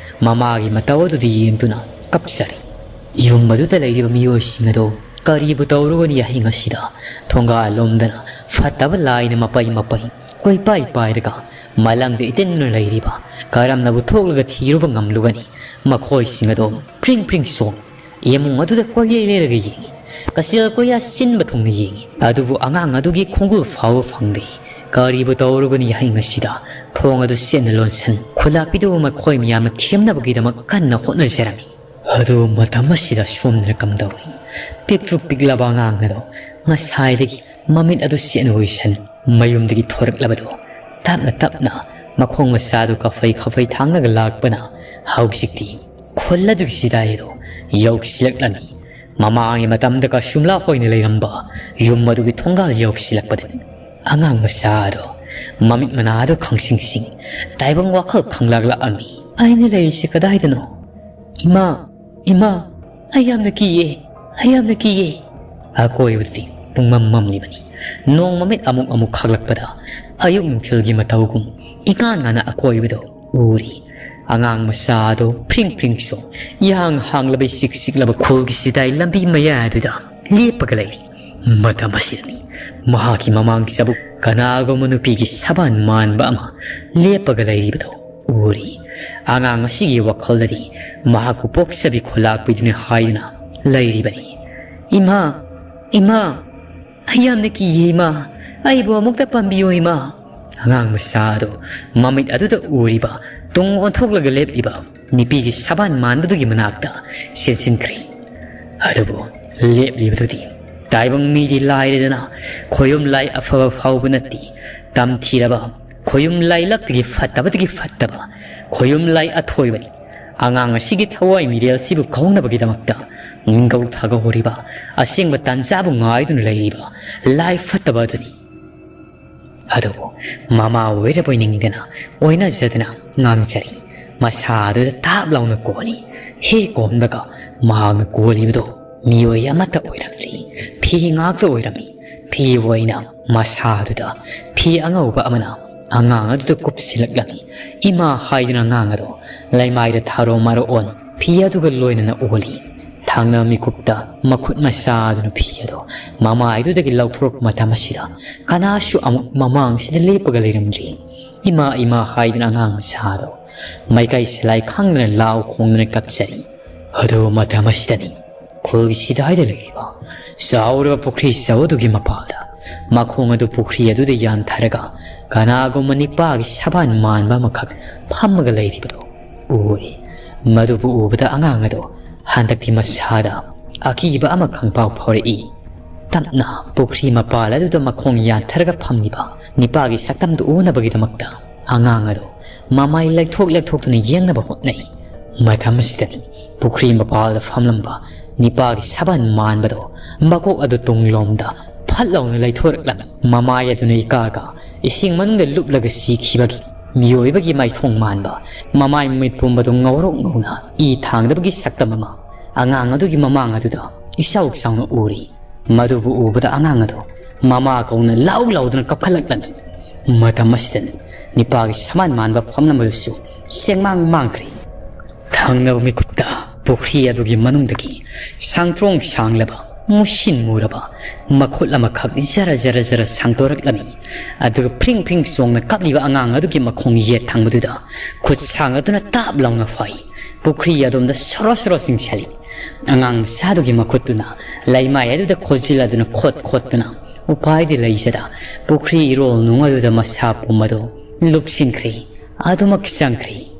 ꯃꯃꯥꯒꯤ ꯃꯇꯧ ꯑꯗꯨꯗ ꯌꯦꯡꯗꯨꯅ ꯀꯞꯆꯔꯤ꯫ ꯌꯨꯝ ꯑꯗꯨꯗ ꯂꯩꯔꯤꯕ ꯃꯤꯑꯣꯏꯁꯤꯡ ꯑꯗꯣ ꯀꯔꯤꯕꯨ ꯇꯧꯔꯨꯒꯅꯤ ꯑꯍꯤꯡ ꯑꯁꯤꯗ? ꯊꯣꯡꯒꯥꯜ ꯂꯣꯝꯗꯅ ꯐꯠꯇꯕ ꯂꯥꯏꯅ ꯃꯄꯩ ꯃꯄꯩ ꯀꯣꯏꯄꯥꯏ ꯄꯥꯏꯔꯒ ꯃꯂꯪꯗ ꯏꯇꯤꯟꯗꯨꯅ ꯂꯩꯔꯤꯕ ꯀꯔꯝꯅꯕꯨ ꯊꯣꯛꯂꯒ ꯊꯤꯔꯨꯕ ꯉꯝꯂꯨꯒꯅꯤ? ꯃꯈꯣꯏꯁꯤꯡ ꯑꯗꯣ ꯄ꯭ꯔꯤꯡ ꯄ꯭ꯔꯤꯡ ꯁꯣꯡꯏ꯫ ꯏꯃꯨꯡ ꯑꯗꯨꯗ ꯀꯣꯏꯂꯩ ꯂꯩꯔꯒ ꯌꯦꯡꯏ꯫ ꯀꯆꯤꯜ ꯀꯣꯏꯌꯥ ꯆꯤꯟꯕ ꯊꯨꯡꯅ ꯌꯦꯡꯏ꯫ ꯑꯗꯨꯕꯨ ꯑꯉꯥꯡ ꯑꯗꯨꯒꯤ ꯈꯣꯡꯒꯨꯜ ꯐꯥꯎꯕ ꯐꯪꯗꯦ꯫ ꯀꯔꯤꯕꯨ ꯇꯧꯔꯨꯒꯅꯤ ꯑꯍꯤꯡ ꯑꯁꯤꯗ? ꯊꯣꯡ ꯑꯗꯨ ꯆꯦꯠꯅ ꯂꯣꯟꯁꯤꯟ꯫ ꯈꯨꯂꯥꯛꯄꯤꯗꯨꯕꯨ ꯃꯈꯣꯏ ꯃꯌꯥꯝꯅ ꯊꯦꯝꯅꯕꯒꯤꯗꯃꯛ ꯀꯟꯅ ꯍꯣꯠꯅꯖꯔꯝꯃꯤ꯫ ꯑꯗꯨꯕꯨ ꯃꯇꯝ ꯑꯁꯤꯗ ꯁꯣꯝꯗꯅ ꯀꯝꯗꯧꯔꯤ? ꯄꯤꯛꯇ꯭ꯔꯨ ꯄꯤꯛꯂꯕ ꯑꯉꯥꯡ ꯑꯗꯣ ꯉꯁꯥꯏꯗꯒꯤ ꯃꯃꯤꯠ ꯑꯗꯨ ꯆꯦꯠꯅ ꯎꯏꯁꯟ ꯃꯌꯨꯝꯗꯒꯤ ꯊꯣꯔꯛꯂꯕꯗꯨ ꯇꯞꯅ ꯇꯞꯅ ꯃꯈꯣꯡ ꯃꯆꯥꯗꯨ ꯀꯐꯩ ꯀꯐꯩ ꯊꯥꯡꯂꯒ ꯂꯥꯛꯄꯅ ꯍꯧꯖꯤꯛꯇꯤ ꯈꯨꯜ ꯑꯗꯨꯒꯤ ꯆꯤꯗꯥꯏ ꯑꯗꯨ ꯌꯧꯁꯤꯜꯂꯛꯂꯝꯃꯤ꯫ ꯃꯃꯥꯡꯒꯤ ꯃꯇꯝꯗ ꯀꯁꯨꯝꯂꯥ ꯍꯣꯏꯅ ꯂꯩꯔꯝꯕ ꯌꯨꯝ ꯑꯗꯨꯒꯤ ꯊꯣꯡꯒꯥꯜ ꯌꯧꯁꯤꯜꯂꯛꯄꯗ ꯑꯉꯥꯡ ꯃꯆꯥ ꯑꯗꯣ ꯃꯃꯤꯠ ꯃꯅꯥ ꯑꯗꯨ ꯈꯪꯁꯤꯡ ꯁꯤꯡ ꯇꯥꯏꯕꯪ ꯋꯥꯈꯜ ꯈꯪꯂꯥꯛꯂꯛꯑꯝꯃꯤ꯫ "ꯑꯩꯅ ꯂꯩꯔꯤꯁꯤ ꯀꯗꯥꯏꯗꯅꯣ? ꯏꯃꯥ, ꯏꯃꯥ, ꯑꯩ ꯌꯥꯝꯅ ꯀꯤꯌꯦ, ꯑꯩ ꯌꯥꯝꯅ ꯀꯤꯌꯦ!" ꯑꯀꯣꯏꯕꯗꯤ ꯄꯨꯡꯃꯝ ꯃꯝꯂꯤꯕꯅꯤ꯫ ꯅꯣꯡ ꯃꯃꯤꯠ ꯑꯃꯨꯛ ꯑꯃꯨꯛ ꯈꯥꯛꯂꯛꯄꯗ ꯑꯌꯨꯛ ꯅꯨꯡꯊꯤꯜꯒꯤ ꯃꯇꯧꯒꯨꯝ ꯏꯉꯥꯟ ꯉꯥꯟꯅ ꯑꯀꯣꯏꯕꯗꯣ ꯎꯔꯤ꯫ ꯑꯉꯥꯡ ꯃꯆꯥ ꯑꯗꯨ ꯐ꯭ꯔꯤꯡ ꯐ꯭ꯔꯤꯡ ꯆꯣꯡ, ꯏꯍꯥꯡ ꯍꯥꯡꯂꯕ ꯏꯆꯤꯛ ꯆꯤꯛꯂꯕ ꯈꯨꯜꯒꯤ ꯆꯤꯗꯥꯏ ꯂꯝꯕꯤ ꯃꯌꯥꯏ ꯑꯗꯨꯗ ꯂꯦꯞꯄꯒ ꯂꯩꯔꯤ꯫ ꯃꯇꯝ ꯑꯁꯤꯗꯅꯤ ꯃꯍꯥꯛꯀꯤ ꯃꯃꯥꯡ ꯆꯕꯨꯛ ꯀꯅꯥꯒꯨꯝꯕ ꯅꯨꯄꯤꯒꯤ ꯁꯕꯥꯟ ꯃꯥꯟꯕ ꯑꯃ ꯂꯦꯞꯄꯒ ꯂꯩꯔꯤꯕꯗꯨ ꯎꯔꯤ꯫ ꯑꯉꯥꯡ ꯑꯁꯤꯒꯤ ꯋꯥꯈꯜꯗꯗꯤ ꯃꯍꯥꯛꯄꯨ ꯄꯣꯛꯆꯕꯤ ꯈꯨꯂꯥꯛꯄꯤꯗꯨꯅꯤ ꯍꯥꯏꯗꯨꯅ ꯂꯩꯔꯤꯕꯅꯤ꯫ "ꯏꯃꯥ, ꯏꯃꯥ, ꯑꯩ ꯌꯥꯝꯅ ꯀꯤꯌꯦ ꯏꯃꯥ, ꯑꯩꯕꯨ ꯑꯃꯨꯛꯇ ꯄꯥꯝꯕꯤꯌꯨ ꯏꯃꯥ"꯫ ꯑꯉꯥꯡ ꯃꯆꯥ ꯑꯗꯨ ꯃꯃꯤꯠ ꯑꯗꯨꯗ ꯎꯔꯤꯕ ꯇꯨꯡ ꯑꯣꯟꯊꯣꯛꯂꯒ ꯂꯦꯞꯂꯤꯕ ꯅꯨꯄꯤꯒꯤ ꯁꯕꯥꯟ ꯃꯥꯟꯕꯗꯨꯒꯤ ꯃꯅꯥꯛꯇ ꯆꯦꯟꯁꯤꯟꯈ꯭ꯔꯦ꯫ ꯑꯗꯨꯕꯨ ꯂꯦꯞꯂꯤꯕꯗꯨꯗꯤ ꯇꯥꯏꯕꯪ ꯃꯤꯗꯤ ꯂꯥꯏꯔꯗꯅ ꯈꯣꯌꯨꯝ ꯂꯥꯏ ꯑꯐꯕ ꯐꯥꯎꯕ ꯅꯠꯇꯦ, ꯇꯝꯊꯤꯔꯕ ꯈꯣꯌꯨꯝ ꯂꯥꯏ ꯂꯛꯇꯒꯤ ꯐꯠꯇꯕꯗꯒꯤ ꯐꯠꯇꯕ ꯈꯣꯌꯨꯝ ꯂꯥꯏ ꯑꯊꯣꯏꯕꯅꯤ꯫ ꯑꯉꯥꯡ ꯑꯁꯤꯒꯤ ꯊꯋꯥꯏ ꯃꯤꯔꯦꯜꯁꯤꯕꯨ ꯀꯧꯅꯕꯒꯤꯗꯃꯛꯇ ꯃꯤꯡꯒꯧ ꯊꯥꯒꯠꯍꯧꯔꯤꯕ, ꯑꯁꯦꯡꯕ ꯇꯥꯟꯖꯥꯕꯨ ꯉꯥꯏꯗꯨꯅ ꯂꯩꯔꯤꯕ ꯂꯥꯏ ꯐꯠꯇꯕ ꯑꯗꯨꯅꯤ꯫ ꯑꯗꯨꯕꯨ ꯃꯃꯥ ꯑꯣꯏꯔꯕꯣꯏ ꯅꯤꯡꯗꯅ ꯑꯣꯏꯅꯖꯗꯅ ꯉꯥꯡꯖꯔꯤ꯫ ꯃꯁꯥ ꯑꯗꯨꯗ ꯇꯥꯞ ꯂꯥꯎꯅ ꯀꯣꯜꯂꯤ꯫ ꯍꯦꯛ ꯀꯣꯟꯕꯒ ꯃꯍꯥꯛꯅ ꯀꯣꯜꯂꯤꯕꯗꯨ ꯃꯤꯑꯣꯏ ꯑꯃꯠꯇ ꯑꯣꯏꯔꯝꯗ꯭ꯔꯤ꯫ ꯐꯤ ꯉꯥꯛꯇ ꯑꯣꯏꯔꯝꯃꯤ꯫ ꯐꯤ ꯑꯣꯏꯅ ꯃꯁꯥ ꯑꯗꯨꯗ ꯐꯤ ꯑꯉꯧꯕ ꯑꯃꯅ ꯑꯉꯥꯡ ꯑꯗꯨꯗ ꯀꯨꯞꯁꯤꯜꯂꯛꯂꯝꯃꯤ꯫ "ꯏꯃꯥ" ꯍꯥꯏꯗꯨꯅ ꯑꯉꯥꯡ ꯑꯗꯨ ꯂꯩꯃꯥꯏꯗ ꯊꯥꯔꯣ ꯃꯥꯔꯣ ꯑꯣꯟ ꯐꯤ ꯑꯗꯨꯒ ꯂꯣꯏꯅꯅ ꯑꯣꯜꯂꯤ꯫ ꯊꯪꯅꯕ ꯃꯤꯀꯨꯞꯇ ꯃꯈꯨꯠ ꯃꯁꯥ ꯑꯗꯨꯅ ꯐꯤ ꯑꯗꯨ ꯃꯃꯥꯏꯗꯨꯗꯒꯤ ꯂꯧꯊꯣꯔꯛꯄ ꯃꯇꯝ ꯑꯁꯤꯗ ꯀꯅꯥꯁꯨ ꯑꯃꯨꯛ ꯃꯃꯥꯡꯁꯤꯗ ꯂꯦꯞꯄꯒ ꯂꯩꯔꯝꯗ꯭ꯔꯤ꯫ "ꯏꯃꯥ, ꯏꯃꯥ" ꯍꯥꯏꯗꯨꯅ ꯑꯉꯥꯡ ꯃꯆꯥ ꯑꯗꯨ ꯃꯥꯏꯀꯩ ꯁꯂꯥꯏ ꯈꯪꯗꯅ ꯂꯥꯎ ꯈꯣꯡꯗꯨꯅ ꯀꯞꯆꯔꯤ꯫ ꯑꯗꯨ ꯃꯇꯝ ꯑꯁꯤꯗꯅꯤ ꯈꯨꯜꯒꯤ ꯁꯤꯗꯥꯏꯗ ꯂꯩꯔꯤꯕ ꯆꯥꯎꯔꯕ ꯄꯨꯈ꯭ꯔꯤ ꯆꯧ ꯑꯗꯨꯒꯤ ꯃꯄꯥꯜꯗ ꯃꯈꯣꯡ ꯑꯗꯨ ꯄꯨꯈ꯭ꯔꯤ ꯑꯗꯨꯗ ꯌꯥꯟꯊꯔꯒ ꯀꯅꯥꯒꯨꯝꯕ ꯅꯤꯄꯥꯒꯤ ꯁꯕꯥꯟ ꯃꯥꯟꯕ ꯑꯃꯈꯛ ꯐꯝꯃꯒ ꯂꯩꯔꯤꯕꯗꯨ ꯎꯏ꯫ ꯃꯗꯨꯕꯨ ꯎꯕꯗ ꯑꯉꯥꯡ ꯑꯗꯨ ꯍꯟꯗꯛꯇꯤ ꯃꯁꯥꯗ ꯑꯀꯤꯕ ꯑꯃ ꯈꯪꯐꯥꯎ ꯐꯥꯎꯔꯛꯏ꯫ ꯇꯞꯅ ꯄꯨꯈ꯭ꯔꯤ ꯃꯄꯥꯜ ꯑꯗꯨꯗ ꯃꯈꯣꯡ ꯌꯥꯟꯊꯔꯒ ꯐꯝꯂꯤꯕ ꯅꯤꯄꯥꯒꯤ ꯁꯛꯇꯝꯗꯨ ꯎꯅꯕꯒꯤꯗꯃꯛꯇ ꯑꯉꯥꯡ ꯑꯗꯨ ꯃꯃꯥꯏ ꯂꯩꯊꯣꯛ ꯂꯩꯊꯣꯛꯇꯨꯅ ꯌꯦꯡꯅꯕ ꯍꯣꯠꯅꯩ꯫ ꯃꯇꯝ ꯑꯁꯤꯗꯅꯤ ꯄꯨꯈ꯭ꯔꯤ ꯃꯄꯥꯜꯗ ꯐꯝꯂꯝꯕ ꯅꯤꯄꯥꯒꯤ ꯁꯕꯥꯟ ꯃꯥꯟꯕꯗꯣ ꯃꯀꯣꯛ ꯑꯗꯨ ꯇꯨꯡꯂꯣꯝꯗ ꯐꯠ ꯂꯥꯎꯅ ꯂꯩꯊꯣꯔꯛꯂꯝꯃꯤ꯫ ꯃꯃꯥꯏ ꯑꯗꯨꯅ ꯏꯀꯥꯒ ꯏꯁꯤꯡ ꯃꯅꯨꯡꯗ ꯂꯨꯞꯂꯒ ꯁꯤꯈꯤꯕꯒꯤ ꯃꯤꯑꯣꯏꯕꯒꯤ ꯃꯥꯏꯊꯣꯡ ꯃꯥꯟꯕ ꯃꯃꯥꯏ ꯃꯃꯤꯠ ꯄꯨꯝꯕꯗꯨ ꯉꯧꯔꯣꯛ ꯉꯧꯅ ꯏ ꯊꯥꯡꯗꯕꯒꯤ ꯁꯛꯇꯝ ꯑꯃ ꯑꯉꯥꯡ ꯑꯗꯨꯒꯤ ꯃꯃꯥꯡ ꯑꯗꯨꯗ ꯏꯆꯥꯎ ꯆꯥꯎꯅ ꯎꯔꯤ꯫ ꯃꯗꯨꯕꯨ ꯎꯕꯗ ꯑꯉꯥꯡ ꯑꯗꯨ ꯃꯃꯥ ꯀꯧꯅ ꯂꯥꯎ ꯂꯥꯎꯗꯨꯅ ꯀꯞꯈꯠꯂꯛꯂꯝꯃꯤ꯫ ꯃꯇꯝ ꯑꯁꯤꯗꯅꯤ ꯅꯤꯄꯥꯒꯤ ꯁꯃꯥꯟ ꯃꯥꯟꯕ ꯐꯝꯂꯝꯕꯗꯨꯁꯨ ꯁꯦꯡꯃꯥꯡ ꯃꯥꯡꯈ꯭ꯔꯦ꯫ ꯊꯪꯅꯕ ꯃꯤꯀꯨꯞꯇ ꯄꯨꯈ꯭ꯔꯤ ꯑꯗꯨꯒꯤ ꯃꯅꯨꯡꯗꯒꯤ ꯁꯥꯡꯇ꯭ꯔꯣꯡ ꯁꯥꯡꯂꯕ, ꯃꯨꯁꯤꯟ ꯃꯨꯔꯕ ꯃꯈꯨꯠ ꯑꯃꯈꯛ ꯖꯔ ꯖꯔ ꯖꯔ ꯁꯥꯡꯗꯣꯔꯛꯂꯝꯃꯤ꯫ ꯑꯗꯨꯒ ꯐ꯭ꯔꯤꯡ ꯐ꯭ꯔꯤꯡ ꯆꯣꯡꯅ ꯀꯞꯂꯤꯕ ꯑꯉꯥꯡ ꯑꯗꯨꯒꯤ ꯃꯈꯣꯡ ꯌꯦꯠ ꯊꯪꯕꯗꯨꯗ ꯈꯨꯠ ꯁꯥꯡ ꯑꯗꯨꯅ ꯇꯥꯞ ꯂꯥꯎꯅ ꯐꯥꯏ꯫ ꯄꯨꯈ꯭ꯔꯤ ꯑꯗꯣꯝꯗ ꯁꯣꯔꯣ ꯁꯣꯔꯣ ꯆꯤꯡꯁꯤꯜꯂꯤ꯫ ꯑꯉꯥꯡ ꯃꯆꯥꯗꯨꯒꯤ ꯃꯈꯨꯠꯇꯨꯅ ꯂꯩꯃꯥꯏ ꯑꯗꯨꯗ ꯈꯣꯠꯆꯤꯜꯂꯗꯨꯅ ꯈꯣꯠ ꯈꯣꯠꯇꯨꯅ ꯎꯄꯥꯏꯗꯤ ꯂꯩꯖꯗ ꯄꯨꯈ꯭ꯔꯤ ꯏꯔꯣꯜ ꯅꯨꯡ ꯑꯗꯨꯗ ꯃꯁꯥ ꯄꯨꯝꯕꯗꯨ ꯂꯨꯞꯁꯤꯟꯈ꯭ꯔꯦ꯫ ꯑꯗꯨꯃꯛ ꯆꯪꯈ꯭ꯔꯦ꯫